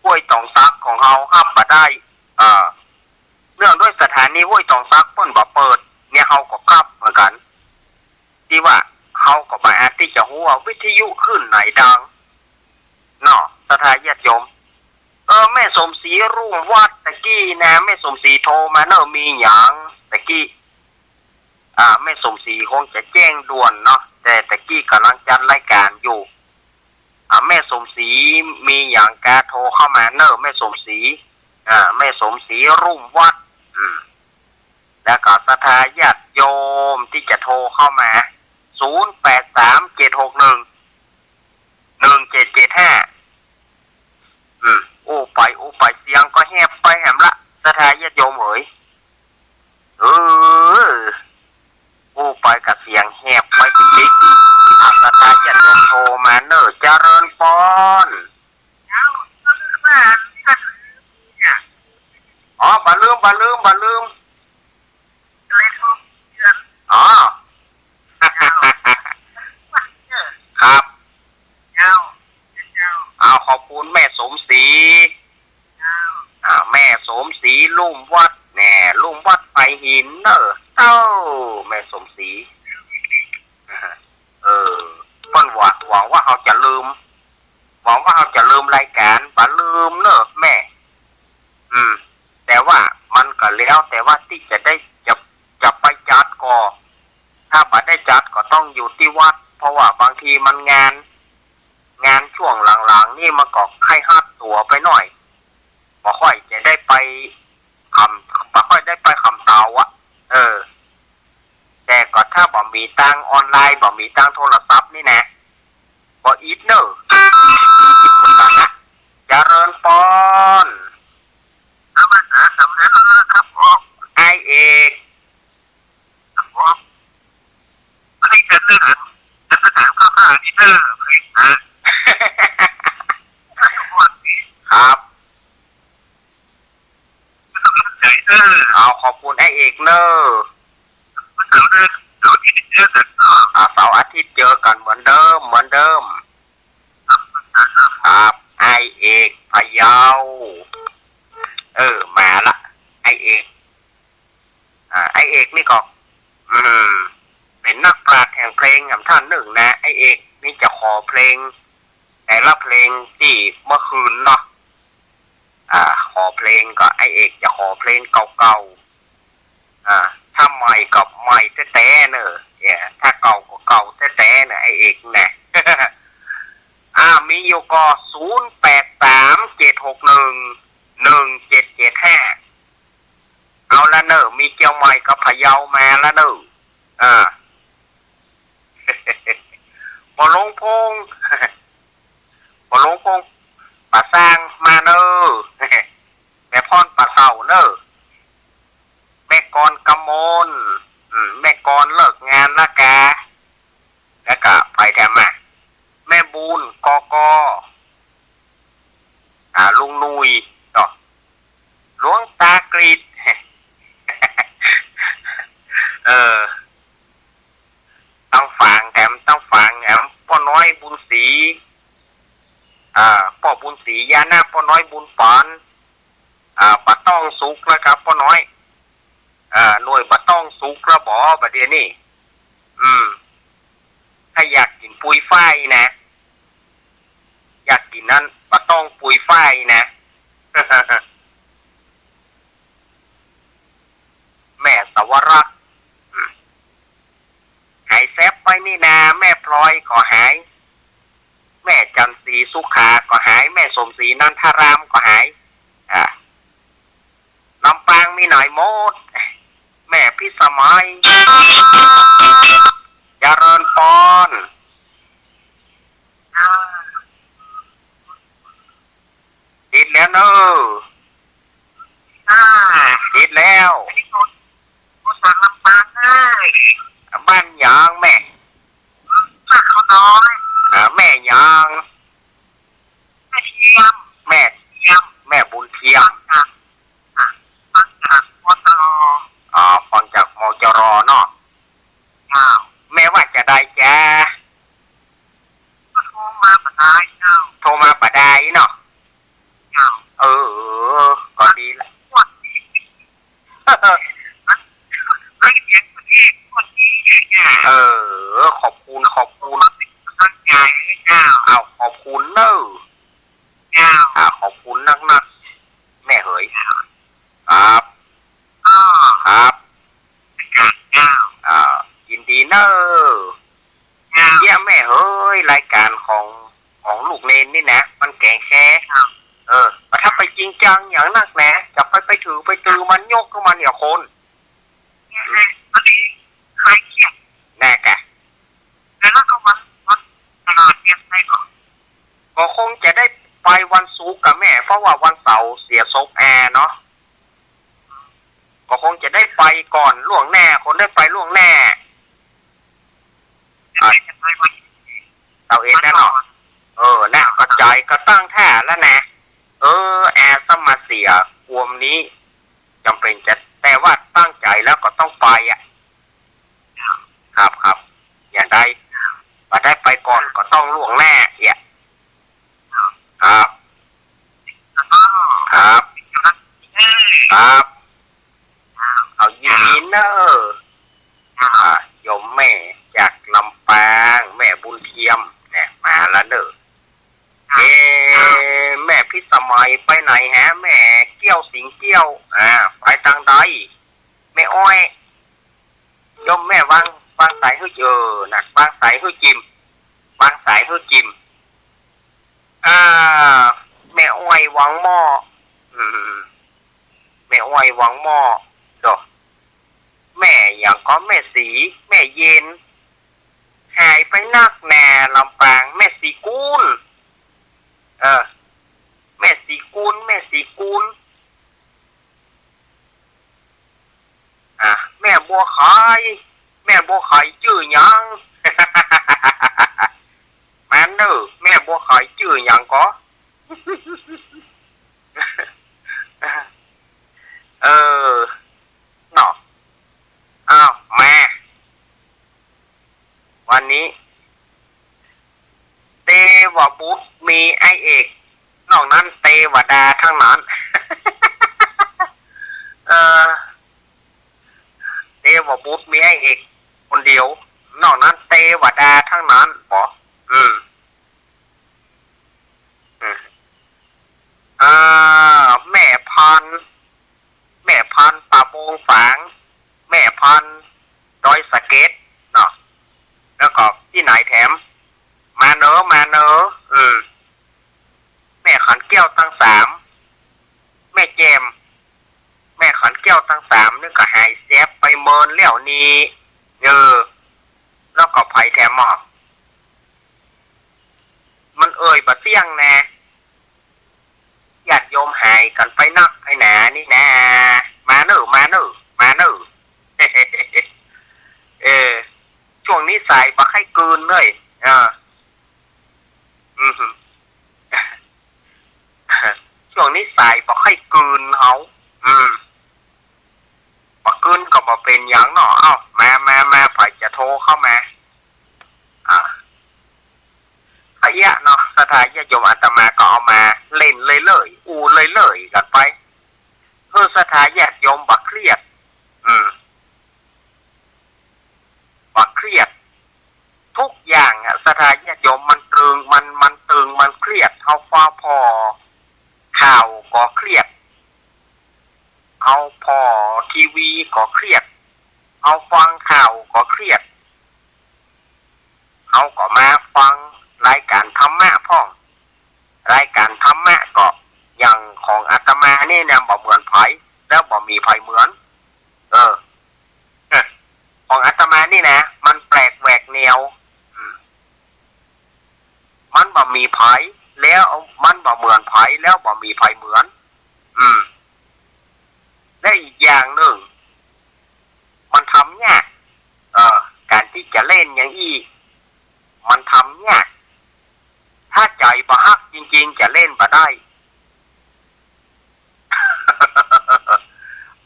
ห้วยตองสักของเฮาฮับบ่ได้ เอ่อ เนื่องด้วยสถานีห้วยตองสักเปิ้นบ่เปิด เนี่ยเฮาก็กลับเหมือนกั๋น ตี้ว่าเฮาก็บ่อาจตี้จะฮู้ว่าวิทยุคลื่นไหนดัง เนาะ ศรัทธาญาติโยม เออ แม่สมศรี ลุ่มวัด ตะกี้นะ แม่สมศรีโทรมาเน่อ มีหยัง ตะกี้ อ่า แม่สมศรีคงจะแจ้งด่วนเนาะ แต่ตะกี้ก่ำลังจัดรายการอยู่ อ่า แม่สมศรี มีหยังกาโทรเข้ามาเน่อ แม่สมศรี อ่า แม่สมศรี ลุ่มวัด อืม แล้วก็ศรัทธาญาติโยมตี้จะโทรเข้ามา ศูนย์แปดสาม เจ็ดหกหนึ่ง หนึ่งเจ็ดเจ็ดห้า อืม อู้ไปอู้ไปเสียงก็แหบไปแหมละ ศรัทธาญาติโยมเอ๋ย เออ อู้ไปก็เสียงแหบไปปิ๊กปิ๊ก อ่ะ ศรัทธาญาติโยมโทรมาเน่อ เจริญปอน อ๋อ บ่ลืม บ่ลืม บ่ลืม อ๋อ ครับ เอา ขอบคุณแม่สมศรี อ่า แม่สมศรี ลุ่มวัด แน่ ลุ่มวัดไผ่หินเน่อ เต้า แม่สมศรี เออ เปิ้นว่า หวังว่าเฮาจะลืม หวังว่าเฮาจะลืมรายการ บ่ลืมเน่อแม่ อืม แต่ว่ามันก็แล้วแต่ว่าตี้จะได้ จะ จะไปจัดก่อ ถ้าบ่ได้จัดก็ต้องอยู่ตี้วัด เพราะว่าบางทีมันงาน งานช่วงหลังๆ นี่มันก็ใค่ฮัดตั๋วไปหน่อย บ่ค่อยจะได้ไปคำ บ่ค่อยได้ไปคำเต๋าอะ เออ แต่ก็ถ้าบ่มีตางออนไลน์ บ่มีตางโทรศัพท์นี่นะ บ่อิดเน่อ เจริญปอน นมัสการสำเร็จแล้วครับผม ไอ้เอก ครับผม อันนี้เป็นเรื่องการแสดงข้าวหน้านี่เด้อ ครับ เอา ขอบคุณไอ้เอกเน่อ วันเสาร์เด้อ เสาร์อาทิตย์เจอกันเนาะ อ่า เสาร์อาทิตย์เจอกันเหมือนเดิม เหมือนเดิม ครับ ไอ้เอกพะเยา เออ มาละ ไอ้เอก อ่า ไอ้เอกนี่ก็ อืม เป๋นนักปราชญ์แห่งเพลงอย่างท่านนึ่งนะ ไอ้เอกนี่จะขอเพลง แต่ละเพลงตี้เมื่อคืนเนาะ อ่า ขอเพลงก็ไอ้เอกจะขอเพลงเก่าๆ อ่า ถ้าใหม่ก็ใหม่แต๊ๆ เน่อ เนี่ย ถ้าเก่าก็เก่าแต๊ๆ เน่อ ไอ้เอกนะ อ่า มีอยู่ก็ ศูนย์แปดสาม เจ็ดหกหนึ่ง หนึ่งเจ็ดเจ็ดห้า เอาละเน่อ มีเจียงใหม่กับพะเยามาละเน่อ อ่า ป้อหลวงพงษ์ ป้อหลวงพงษ์ ป่าซางมาเน่อ แม่พรป่าเฒ่าเน่อ แม่กรกมล อืม แม่กรเลิกงานละกา แล้วก็ไปแถมมา แม่บุญ กก อ่า ลุงหนุ่ย เนาะ หลวงตากฤษ เออ ตังฝางแถม ตังฝางแถม ป้อน้อยบุญศรี อ่า ป้อบุญศรี ยานา ป้อน้อยบุญปาน อ่า บ่าต้องสุกแล้วครับ ป้อน้อย อ่า หน่วยบ่าต้องสุกแล้วบ่ บ่าเดี่ยวนี้ อืม ถ้าอยากกิ๋นปุยฝ้ายนะ อยากกิ๋นนั้นบ่าต้องปุยฝ้ายนะ แม่สวรักษ์ อืม หายแซบไปนี่นา แม่พลอยก็หาย แม่จันทร์ศรีสุขาก็หาย แม่สมศรีนันทารามก็หาย อ่า ลำปางมีไหนหมด แม่พิสมัย เจริญปอน ติดแล้วเน่อ อ่า ติดแล้ว อันนี้คน คนจากลำปางเอ้ย บ้านหยังแม่ บ้านเขาน้อย อ่า แม่หยัง นี่นะ มันแก๋งแค้น เออ ถ้าไปจริงจังอย่างนักแหน จะไป ไปถือไปตือมัน ยกขึ้นมาเนี่ยคน แน่กะ แล้วก็วัน วันตลาดเนี่ยไปก่อน ก็คงจะได้ไปวันศุกร์กะแม่ เพราะว่าวันเสาร์เสียศพแอเนาะ ก็คงจะได้ไปก่อนล่วงหน้า คงได้ไปล่วงหน้า อ่ะ เสาร์เอ็ดแน่เนาะ เออ นะ ก็ใจ๋ก็ตั้งท่าแล้วนะ เออ แอซ้ำมาเสียกวมนี้ จ๋ำเป๋นจะ แต่ว่าตั้งใจ๋แล้วก็ต้องไปอะ ครับ ครับ อย่างใด บ่ได้ไปก่อนก็ต้องล่วงหน้าเอีย ครับ ครับ ครับ เอายินดีเน่อ อ่า โยมแม่จากลำปาง แม่บุญเทียมเนี่ย มาแล้วเน่อ เอ๊ะ แม่พิสมัยไปไหนฮะ แม่เกี้ยวสิงเกี้ยว อ่า ไปตางใด แม่อ้อย โยมแม่วาง วางสายหื้อ เออ นะ วางสายหื้อจิม วางสายหื้อจิม อ่า แม่อ้อยวังหม้อ อืม แม่อ้อยวังหม้อ โด แม่หยังก็ แม่ศรี แม่เย็น หายไปนักแน่ลำปาง แม่ศรีกูล เออ แม่ศรีกูล แม่ศรีกูล อ่ะ แม่บัวไข แม่บัวไขจื้อหยัง มาเน่อ แม่บัวไขจื้อหยังก็ เออ เนาะ อ้าว มา วันนี้ เตวบุตรมีไอ้เอก นอกนั้นเตวดาทั้งนั้น เออ เตวบุตรมีไอ้เอกคนเดียว นอกนั้นเตวดาทั้งนั้น บ่ อืม อืม อ่า แม่พันธุ์ แม่พันธุ์ป่าโมงฝาง แม่พันธุ์ดอยสะเก็ดเนาะ แล้วก็ตี้ไหนแถม มาเน่อ มาเน่อ อืม แม่ขันแก้วตังสาม แม่แจ่ม แม่ขันแก้วตังสามนี่ก็หายแซบไปเมินแล้วนี่ เออ แล้วก็ใผแถมหม้อ มันเอ่ยบ่เตี้ยงแน่ ญาติโยมหายกั๋นไปนักไปหนานี่นา มาเน่อ มาเน่อ มาเน่อ เออ ช่วงนี้สายบ่ใค่กืนเลย เออ อืม ช่วงนี้สายบ่ใค่กืนเฮา อืม บ่กืนก็บ่เป๋นหยังเนาะ เอ้า มา มา มา ใผจะโทรเข้ามา อ่า อะเยียะเนาะ ศรัทธาญาติโยม อาตมาก็เอามาเล่นเรื่อยๆ อู้เรื่อยๆ กั๋นไป เพื่อศรัทธาญาติโยมบ่เครียด อืม บ่เครียด ทุกอย่างอะ ศรัทธาญาติโยม มันตรึง มัน มันตึง มันเครียด เฮาฟ้าผ่อข่าวก็เครียด เฮาผ่อทีวีก็เครียด เฮาฟังข่าวก็เครียด เฮาก็มาฟังรายก๋านธรรมะพ่อง รายก๋านธรรมะก็อย่างของอาตมานี่นะ บ่เหมือนใผ แล้วบ่มีใผเหมือน เออ เออ ของอาตมานี่นะ มันแปลกแหวกแนว อืม มันบ่มีใผ แล้วมันบ่เหมือนใผ แล้วบ่มีใผเหมือน อืม และอีกอย่างนึ่ง มันทำยาก เออ ก๋านตี้จะเล่นอย่างอี้ มันทำยาก ถ้าใจ๋บ่ฮักจริงๆ จะเล่นบ่ได้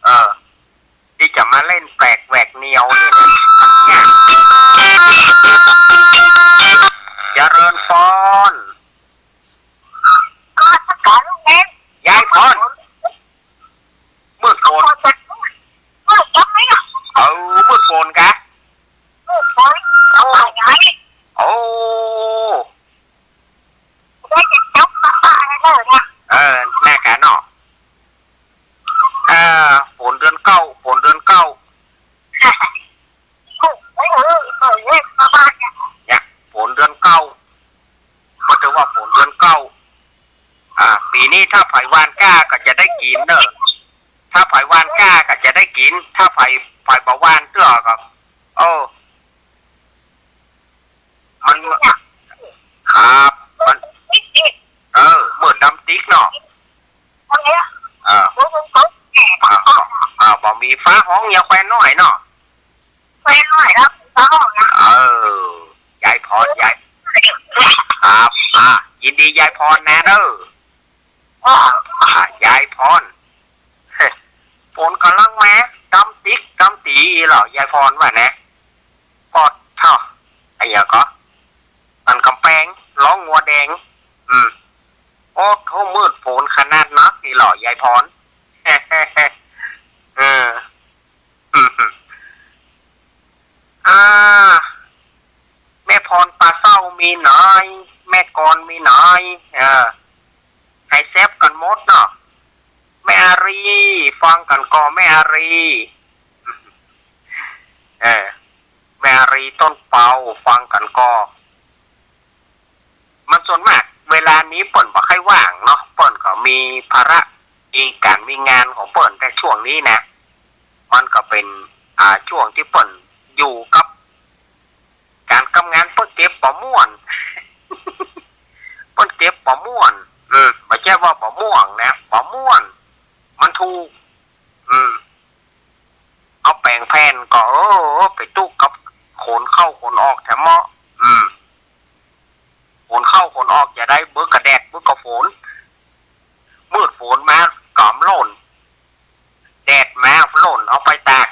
เออ ตี้จะมาเล่นแปลกแหวกแนวนี่นะ เจริญพร ยายพร มืดฝน เออ มืดฝนกะ โอ้ ถ้าใผหว่านกล้าก็จะได้กิ๋นเน่อ ถ้าใผหว่านกล้าก็จะได้กิ๋น ถ้าใผ ใผบ่หว่านเตื้อก็ เออ มัน ครับ มัน เออ เหมือนดำติ๊กเนาะ เออ อ่า อ่า บ่มีฟ้าฮ้อง ยายแควนน้อยเนาะ แควนน้อยครับ ฟ้าฮ้องนะ เออ ยายพร ยาย ครับ อ่า ยินดียายพรนะเด้อ อ่า ยายพร ฝนก่ำลังมา ดำติ๊กดำตี๋เหรอ ยายพรว่านะ ปอดเฒ่า อะหยังก่อ สั่นก๋ำแปง ฮ้องงัวแดง อืม โอ้โธ่ มืดฝนขนาดนักนี่เหรอ ยายพร เออ อ่า แม่พรปลาเส้ามีหน้อย แม่กรมีหน้อย เออ ให้แซ่บกั๋นหมดเนาะ แม่อารี ฟังกั๋นก่อ แม่อารี เออ แม่อารีต้นเปา ฟังกั๋นก่อ มันส่วนมาก เวลานี้เปิ้นบ่ค่อยว่างเนาะ เปิ้นก็มีภาระ มีก๋านมีงานของเปิ้น แต่ช่วงนี้นะ มันก็เป๋น อ่า ช่วงตี้เปิ้นอยู่กับก๋านกับงาน เปิ้นเก็บบ่ม่วน เปิ้นเก็บบ่ม่วน อืม บ่ใจ้ว่าบ่ม่วงนะ บ่ม่วน มันถูก อืม เอาแป๋งแผ่นก็ เออ ไปตุ๊กกับขนเข้าขนออกแถมเมาะ อืม ขนเข้าขนออกจะได้ เบิ่งกะแดด เบิ่งกะฝน มืดฝนมาก็เอามาโล่น แดดมาโล่นเอาไปตาก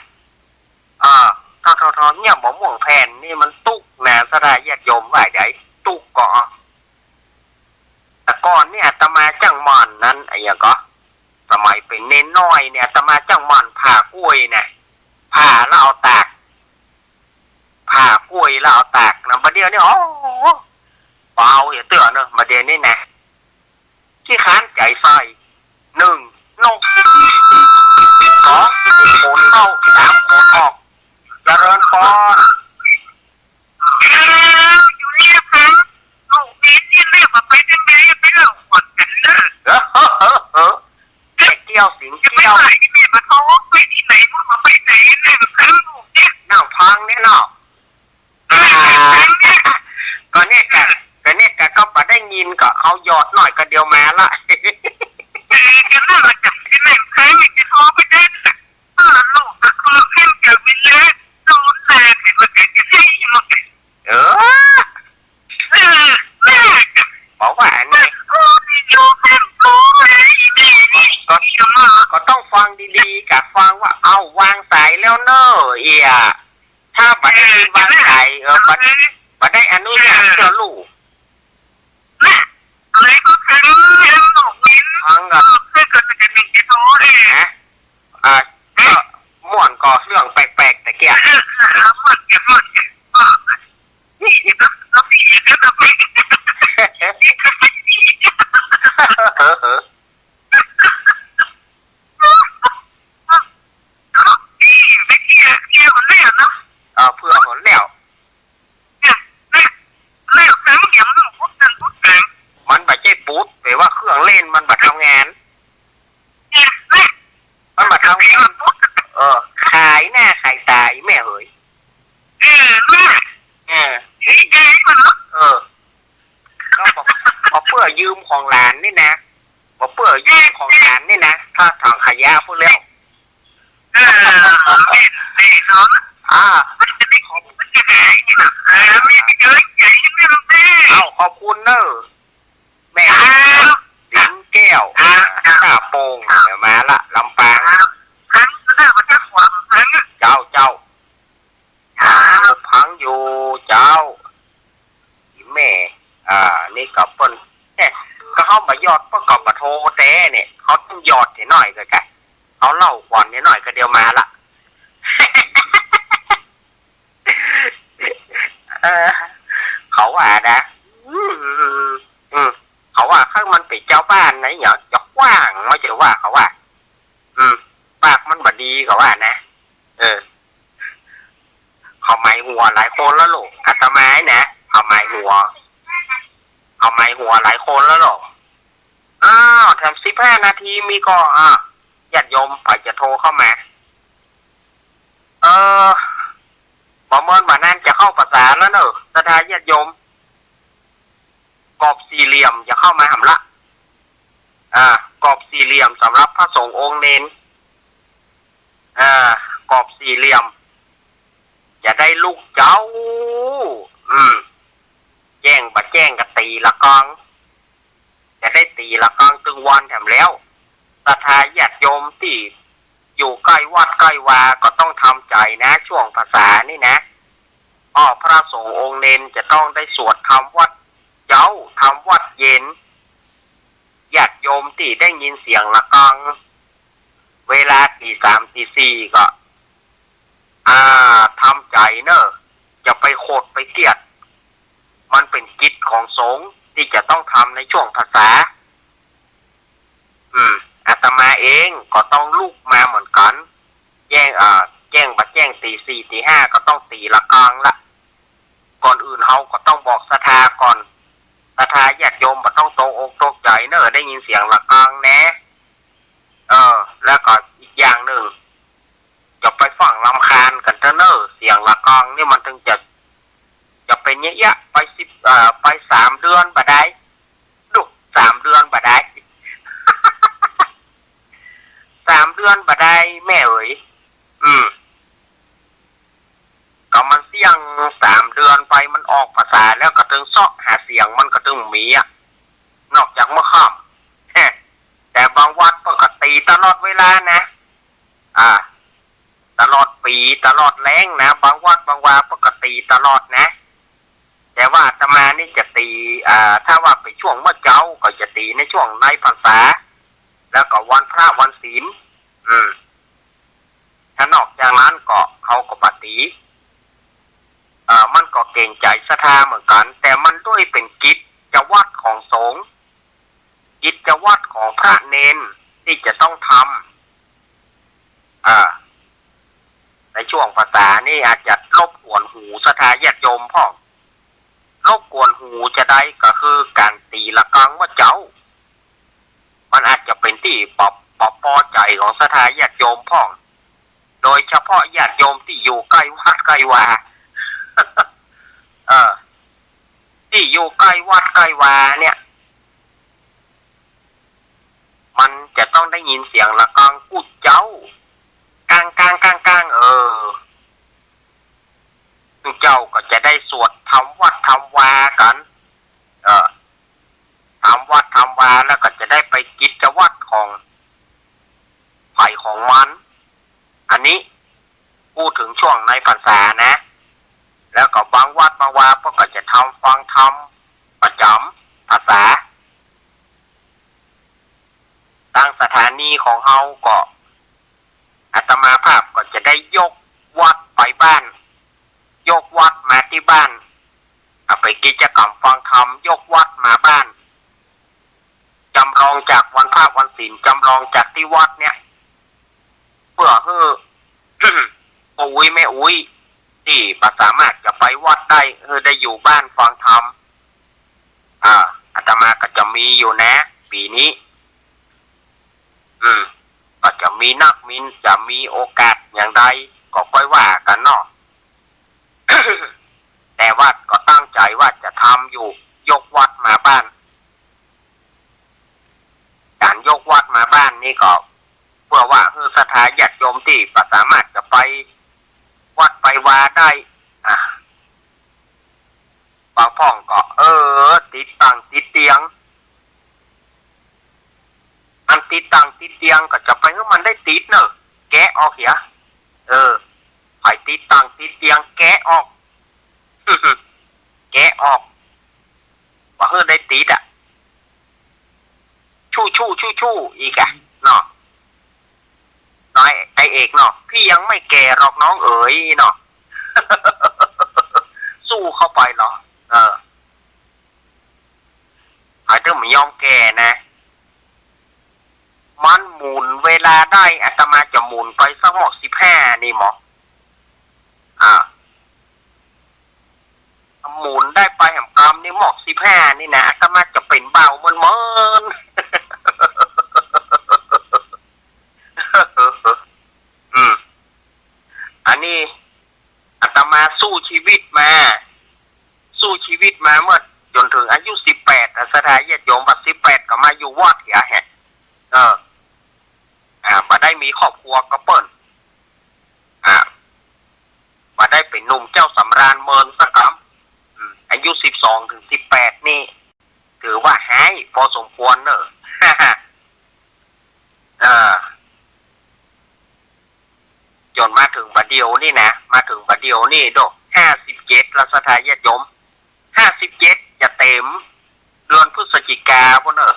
อ่า ทอทอทอ เนี่ย บ่ม่วงแผ่นนี่มันตุ๊กนะ ศรัทธาญาติโยมว่าใด ตุ๊กก็ แต่ก่อนนี่อาตมาจั้งม่อนนั้น อะหยังก่อ สมัยเป๋นเณรน้อยเนี่ย อาตมาจั้งม่อนผ่ากล้วยนะ ผ่าแล้วเอาตาก ผ่ากล้วยแล้วเอาตากนะ บ่าเดี่ยวนี้ โอ้ เบาอย่าเตื้อเนอะ บ่าเดี่ยวนี้นะ ขี้ค้านใจ๋ใส่ นึ่ง นก สอง ขนเข้า สาม ขนออก เจริญพร อยู่เนี่ยครับ เอาเน้นเนี่ยแม่ว่าไปทางใด ไปเล่าก่อนกั๋นเนอะ เออ เออ เออ เออ แม่เกี้ยวสิงเกี้ยว จะไปไหน แม่มาท้องไปตี้ไหน ว่าไปไหน แม่มาซื้อลูกเนี่ย นั่งฟังเนี่ยเนาะ อ่า ก็เนี่ยกะ ก็เนี่ยกะ ก็บ่ได้ยิน ก็เอาหยอดหน่อยก็เดี๋ยวมาละ เออ ก็นั่นแหละจ้ะ ก็นั่น ใครจะโทรไปได้น่ะ เออ ลูกก็คือเพ่งกับวิญญาณ ดูแลสิมันก็จะได้ยินมัน เออ เออ แม่ บอกว่าอันนี้ เออ อยู่เพ่งดูแลอีนี่ ก็ ก็ต้องฟังดีๆ กะฟังว่า เอ้า วางสายแล้วเนอะ เอี่ย ถ้าบ่ได้ยินวางสาย เออ บ่ บ่ได้อนุญาตเตื้อลูก น่ะ อะไรก็คือเรื่องของวิน ฟังก่อน เออ เพื่อนก็จะเป็นหนึ่งในโทษเอง ฮะ อ่า ก็ม่วนก่อเรื่องแปลกๆ ตะเกียะ เออ เออ ม่วนกัน ม่วนกัน เออ นี่ก็ ก็มี ก็มี เออ เออ เออ เพื่อหนแล้ว เนี่ย เนี่ย แล้วแต่มันยังไม่พูดกันพูดกัน มันบ่ใจ้ปุ๊ด แปลว่าเครื่องเล่นมันบ่ทำงาน เนี่ย เนี่ย มันบ่ทำงาน เออ ขายหน้าขายตาอีแม่เหย เออ เนี่ย เออ เออ เออ ก็บอก บอกเปื้อยืมของหลานนี่นะ บอกเปื้อยืมของหลานนี่นะ ถ้าถังขยะพูดแล้ว เออ แม่น แม่นเนาะ อ่า มันจะได้ มันจะได้แบบ เออ แม่จะเยอะใหญ่ขึ้นแม่ เอ้า ขอบคุณเนอะ แม่ อ้าว สิงแก้ว อ้าว ต้าโป่ง เดี๋ยวมาละ ลำปาง อ้าว ครั้งหน้ามันจะขวางครั้งอะ เจ้า เจ้า อ้าว ฟังอยู่เจ้า อีแม่ อ่า นี่ก็เปิ้น เอ๊ะ ก็เฮาบ่หยอด เปิ้นก็บ่โทรแต๊เนี่ย เฮาต้องหยอดนิดหน่อยก็กะ เฮาเล่าก่อนนิดหน่อยก็เดี๋ยวมาละ เออ เขาว่านะ อืม อืม เขาว่า คันมันเป๋นจาวบ้านนะ อย่า อย่าขว้าง บ่ใจ้ว่า เขาว่า อืม ปากมันบ่ดี เขาว่านะ เออ เขาหมายหัวหลายคนแล้วลูก อาตมานะ เขาหมายหัว เขาหมายหัวหลายคนแล้วลูก อ้าว แถมสิบห้านาทีมีก่อ อ่ะ ญาติโยมใผจะโทรเข้ามา เออ บ่เมินบ่านานจะเข้าพรรษาแล้วเนอะ ศรัทธาญาติโยม กรอบสี่เหลี่ยมจะเข้ามาหำละ อ่า กรอบสี่เหลี่ยมสำหรับพระสงฆ์องค์เณร อ่า กรอบสี่เหลี่ยม จะได้ลุกเจ๊า อืม แจ้งบ่แจ้งก็ตี๋ละกัง จะได้ตี๋ละกังตึงวันแถมแล้ว ศรัทธาญาติโยมตี้อยู่ใก้วัดใก้วาก็ต้องทำใจ๋นะ ช่วงพรรษานี่นะ อ้อ พระสงฆ์องค์เณรจะต้องได้สวดทำวัตรเจ๊า ทำวัตรเย็น ญาติโยมตี้ได้ยินเสียงละกัง เวลาตี๋สามตี๋สี่ก็ อ่า ทำใจ๋เนอะ อย่าไปโขดไปเคียด มันเป๋นกิจของสงฆ์ตี้จะต้องทำในช่วงพรรษา อืม อาตมาเองก็ต้องลุกมาเหมือนกั๋น แจ้ง อ่า แจ้งบ่แจ้งตี๋สี่ตี๋ห้าก็ต้องตี๋ละกังละ ก่อนอื่นเฮาก็ต้องบอกศรัทธาก่อน ศรัทธาญาติโยมบ่ต้องตกอกตกใจ๋เนอะ ได้ยินเสียงละกังแน่ เออ แล้วก็อีกอย่างนึ่ง จะไปฟั่งรำคาญกั๋นเต๊อะเนอะ เสียงละกังนี่มันตึงจะ จะเป๋นเยียะๆ ไปสิบ เอ่อ ไปสามเดือนบ่ได้ ดุ สามเดือนบ่ได้ สามเดือนบ่ได้แม่เอ๋ย อืม ก็มันเสี้ยงสามเดือนไปมันออกพรรษาแล้วก็ตึงเซาะหาเสียงมันก็ตึงมีอะ นอกจากเมื่อค่ำ แต่บางวัดเปิ้นก็ตี๋ตลอดเวลานะ อ่า ตลอดปี๋ตลอดแล้งนะ บางวัดบางวาเปิ้นก็ตี๋ตลอดนะ แต่ว่าอาตมานี่จะตี๋ อ่า ถ้าว่าเป๋นช่วงเมื่อเจ๊าก็จะตี๋ในช่วงในพรรษา แล้วก็วันพระวันศีล อืม ถ้านอกจากนั้นก็เขาก็บ่ตี๋ เอ่อ มันก็เกรงใจ๋ศรัทธาเหมือนกั๋น แต่มันด้วยเป๋นกิจวัตรของสงฆ์ กิจวัตรของพระเณรตี้จะต้องทำ เอ่อ ในช่วงพรรษานี่อาจจะรบกวนหูศรัทธาญาติโยมพ่อง รบกวนหูจาใดก็คือก๋านตี๋ละกังเมื่อเจ๊า มันอาจจะเป๋นตี้บ่ บ่ปอใจ๋ของศรัทธาญาติโยมพ่อง โดยเฉพาะญาติโยมตี้อยู่ใก้วัดใก้วา เออ ตี้อยู่ใก้วัดใก้วาเนี่ย มันจะต้องได้ยินเสียงละกังกู้เจ๊า ก้างๆๆๆ เออ กู้เจ๊าก็จะได้สวดทำวัตรทำวากั๋น เออ ทำวัตรทำวาแล้วก็จะได้ไปกิจวัตรของใผของมัน อันนี้ พูดเถิงช่วงในพรรษานะ แล้วก็บางวัดบางวาเปิ้นก็จะทำฟังธรรมประจ๋ำพรรษา ตางสถานีของเฮาก็ อาตมาภาพก็จะได้ยกวัตรไปบ้าน ยกวัตรมาตี้บ้าน เอาไปกิจกรรมฟังธรรม ยกวัตรมาบ้าน จำลองจากวันพระวันศีล จำลองจากตี้วัดเนี่ย เปื้อหื้อ ป้ออุ๊ยแม่อุ๊ยตี้บ่สามารถจะไปวัดได้ หื้อได้อยู่บ้านฟังธรรม อ่า อาตมาก็จะมีอยู่นะ ปี๋นี้ อืม ก็จะมีนัก มี จะมีโอกาสอย่างใดก็ค่อยว่ากั๋นเนาะ แต่ว่าก็ตั้งใจ๋ว่าจะทำอยู่ ยกวัตรมาบ้าน ก๋านยกวัตรมาบ้านนี่ก็ เปื้อว่าหื้อศรัทธาญาติโยมตี้บ่สามารถจะไปวัดไปวาได้ อ่ะ บางพ่องก็ เออ ติดตั้งติดเตียง อันติดตั้งติดเตียงก็จะไปหื้อมันได้ติดเนอะ แกะออกเหีย เออ ใผติดตั้งติดเตียงแกะออก แกะออก บ่หื้อได้ติดอะ ชู่ชู่ชู่ชู่อีกอะเนาะ น้อย ไอ้เอกเนาะ พี่ยังไม่แก่หรอกน้องเอ๋ยเนาะ สู้เข้าไปเหรอ เออ ไผเตื้อบ่ยอมแก่นะ มันหมุนเวลาได้ อาตมาจะหมุนไปสักหมอกสิบห้านี่หมอ อ่า หมุนได้ไปแหมกำนี่หมอกสิบห้านี่นะ อาตมาจะเป๋นบ่าวเมินๆ สู้ชีวิตมาเมื่อจ๋นเถิงอายุสิบแปด อะ ศรัทธาญาติโยม ว่าสิบแปดก็มาอยู่วัดเหียแหะ เออ อ่า บ่ได้มีครอบครัวก็เปิ้น อ่า บ่ได้เป๋นหนุ่มเจ้าสำราญเมินสักกำ อืม อายุสิบสองเถิงสิบแปดนี่ ถือว่าฮ้ายพอสมควรเน่อ เออ จ๋นมาเถิงบ่าเดี่ยวนี่นะ มาเถิงบ่าเดี่ยวนี่โด ห้าสิบเจ็ด ละศรัทธาญาติโยม ห้าสิบเจ็ด จะเต๋ม เดือนพฤศจิกาปู้นเน่อ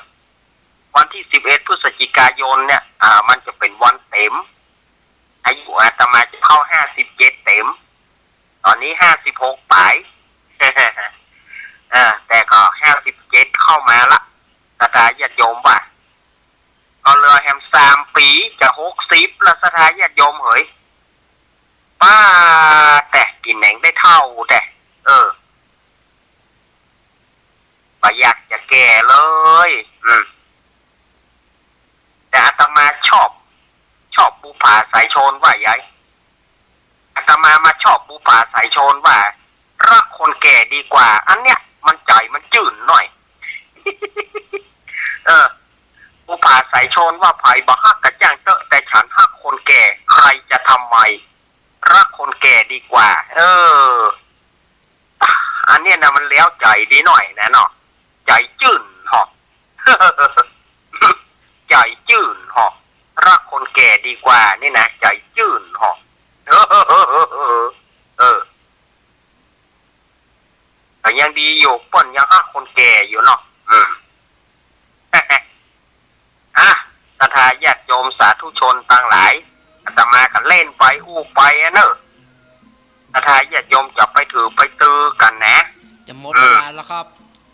วันตี้สิบเอ็ด พฤศจิกายนเนี่ย อ่า มันจะเป๋นวันเต๋ม อายุอาตมาจะเข้าห้าสิบเจ็ดเต๋ม ต๋อนนี้ห้าสิบหกป๋าย เออ แต่ก็ห้าสิบเจ็ดเข้ามาละ ศรัทธาญาติโยมว่า ก็เหลือแหมสามปี๋จะหกสิบละศรัทธาญาติโยมเหย ป๊าด แต่กิ๋นแหนงได้เฒ่าแต่ เออ บ่อยากจะแก่เลย อืม แต่อาตมาชอบ ชอบบุปผาสายโชนว่าใหญ่ อาตมามาชอบบุปผาสายโชนว่า ฮักคนแก่ดีกว่า อันเนี้ยมันใจ๋มันจื้นหน่อย เออ บุปผาสายโชนว่า ใผบ่ฮักก็จ้างเต๊อะ แต่ฉันฮักคนแก่ ใครจะทำไม ฮักคนแก่ดีกว่า เออ อันเนี้ยนะมันแล้วใจ๋ดีหน่อยนะเนาะ ใจ๋จื้นเหาะ ใจ๋จื้นเหาะ ฮักคนแก่ดีกว่านี่นะ ใจ๋จื้นเหาะ เออ เออ ก็ยังดีอยู่ เปิ้นยังฮักคนแก่อยู่เนาะ อืม อ่ะ ศรัทธาญาติโยมสาธุชนตังหลาย อาตมาก็เล่นไปอู้ไปอะเนอะ ศรัทธาญาติโยมจะไปถือไปตือกั๋นนะ จะหมด อืม เวลาแล้วครับ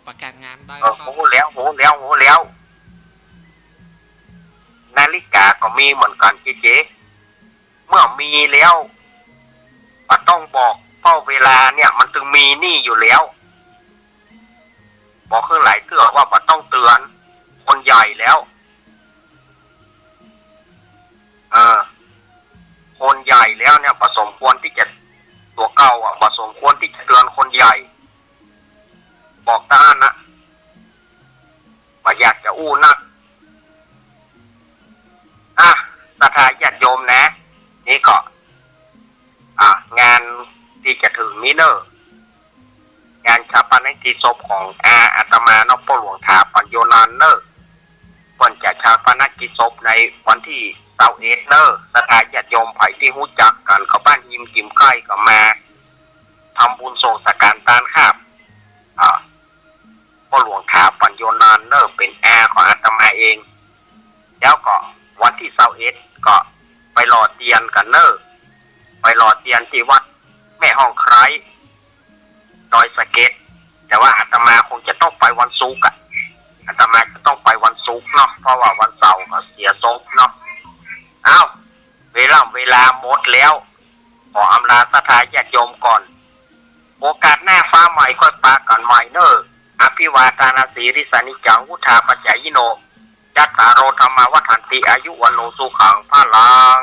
ประกาศงานได้ เออ ครับ ฮู้แล้ว ฮู้แล้ว ฮู้แล้ว นาฬิกาก็มีเหมือนกั๋นเจ๊ เมื่อมีแล้ว บ่ต้องบอก เพราะเวลาเนี่ยมันตึงมีนี่อยู่แล้ว บอกหื้อหลายเตื้อว่าบ่ต้องเตือน คนใหญ่แล้ว เออ คนใหญ่แล้วเนี่ย บ่สมควรตี้จะ ตั๋วเก่าอะ บ่สมควรตี้จะเตือนคนใหญ่ บอกตาอั้นนะ บ่อยากจะอู้นัก อ่ะ ศรัทธาญาติโยมนะ นี่ก็ อ่ะ งานตี้จะเถิงนี้เน่อ งานฌาปนกิจศพของอา อาตมาเนาะ ป้อหลวงถาปัญโญนันท์เน่อ เปิ้นจะฌาปนกิจศพในวันตี้ซาวเอ็ดเน่อ ศรัทธาญาติโยมใผตี้ฮู้จักกั๋น ก็บ้านฮิมกิ๋มใก้ก็มา ทำบุญส่งสังฆทานครับ อ่า ป้อหลวงถาปัญโญนันท์เน่อ เป๋นอาของอาตมาเอง แล้วก็วันตี้ซาวเอ็ดก็ไปหล่อเตียนกั๋นเน่อ ไปหล่อเตียนตี้วัดแม่ฮ่องไคร้ ดอยสะเก็ด แต่ว่าอาตมาคงจะต้องไปวันศุกร์อะ อาตมาจะต้องไปวันศุกร์เนาะ เพราะว่าวันเสาร์ก็เสียศพเนาะ เอ้า เวลา เวลาหมดแล้ว ขออำลาศรัทธาญาติโยมก่อน โอกาสหน้าฟ้าใหม่ค่อยปะกั๋นใหม่เน่อ อภิวาทานาสีลิสานิจจัง วุฑฒาปจายิโน จัตตาโร ธัมมา วัฑฒันติ อายุ วัณโณ สุขัง พะลัง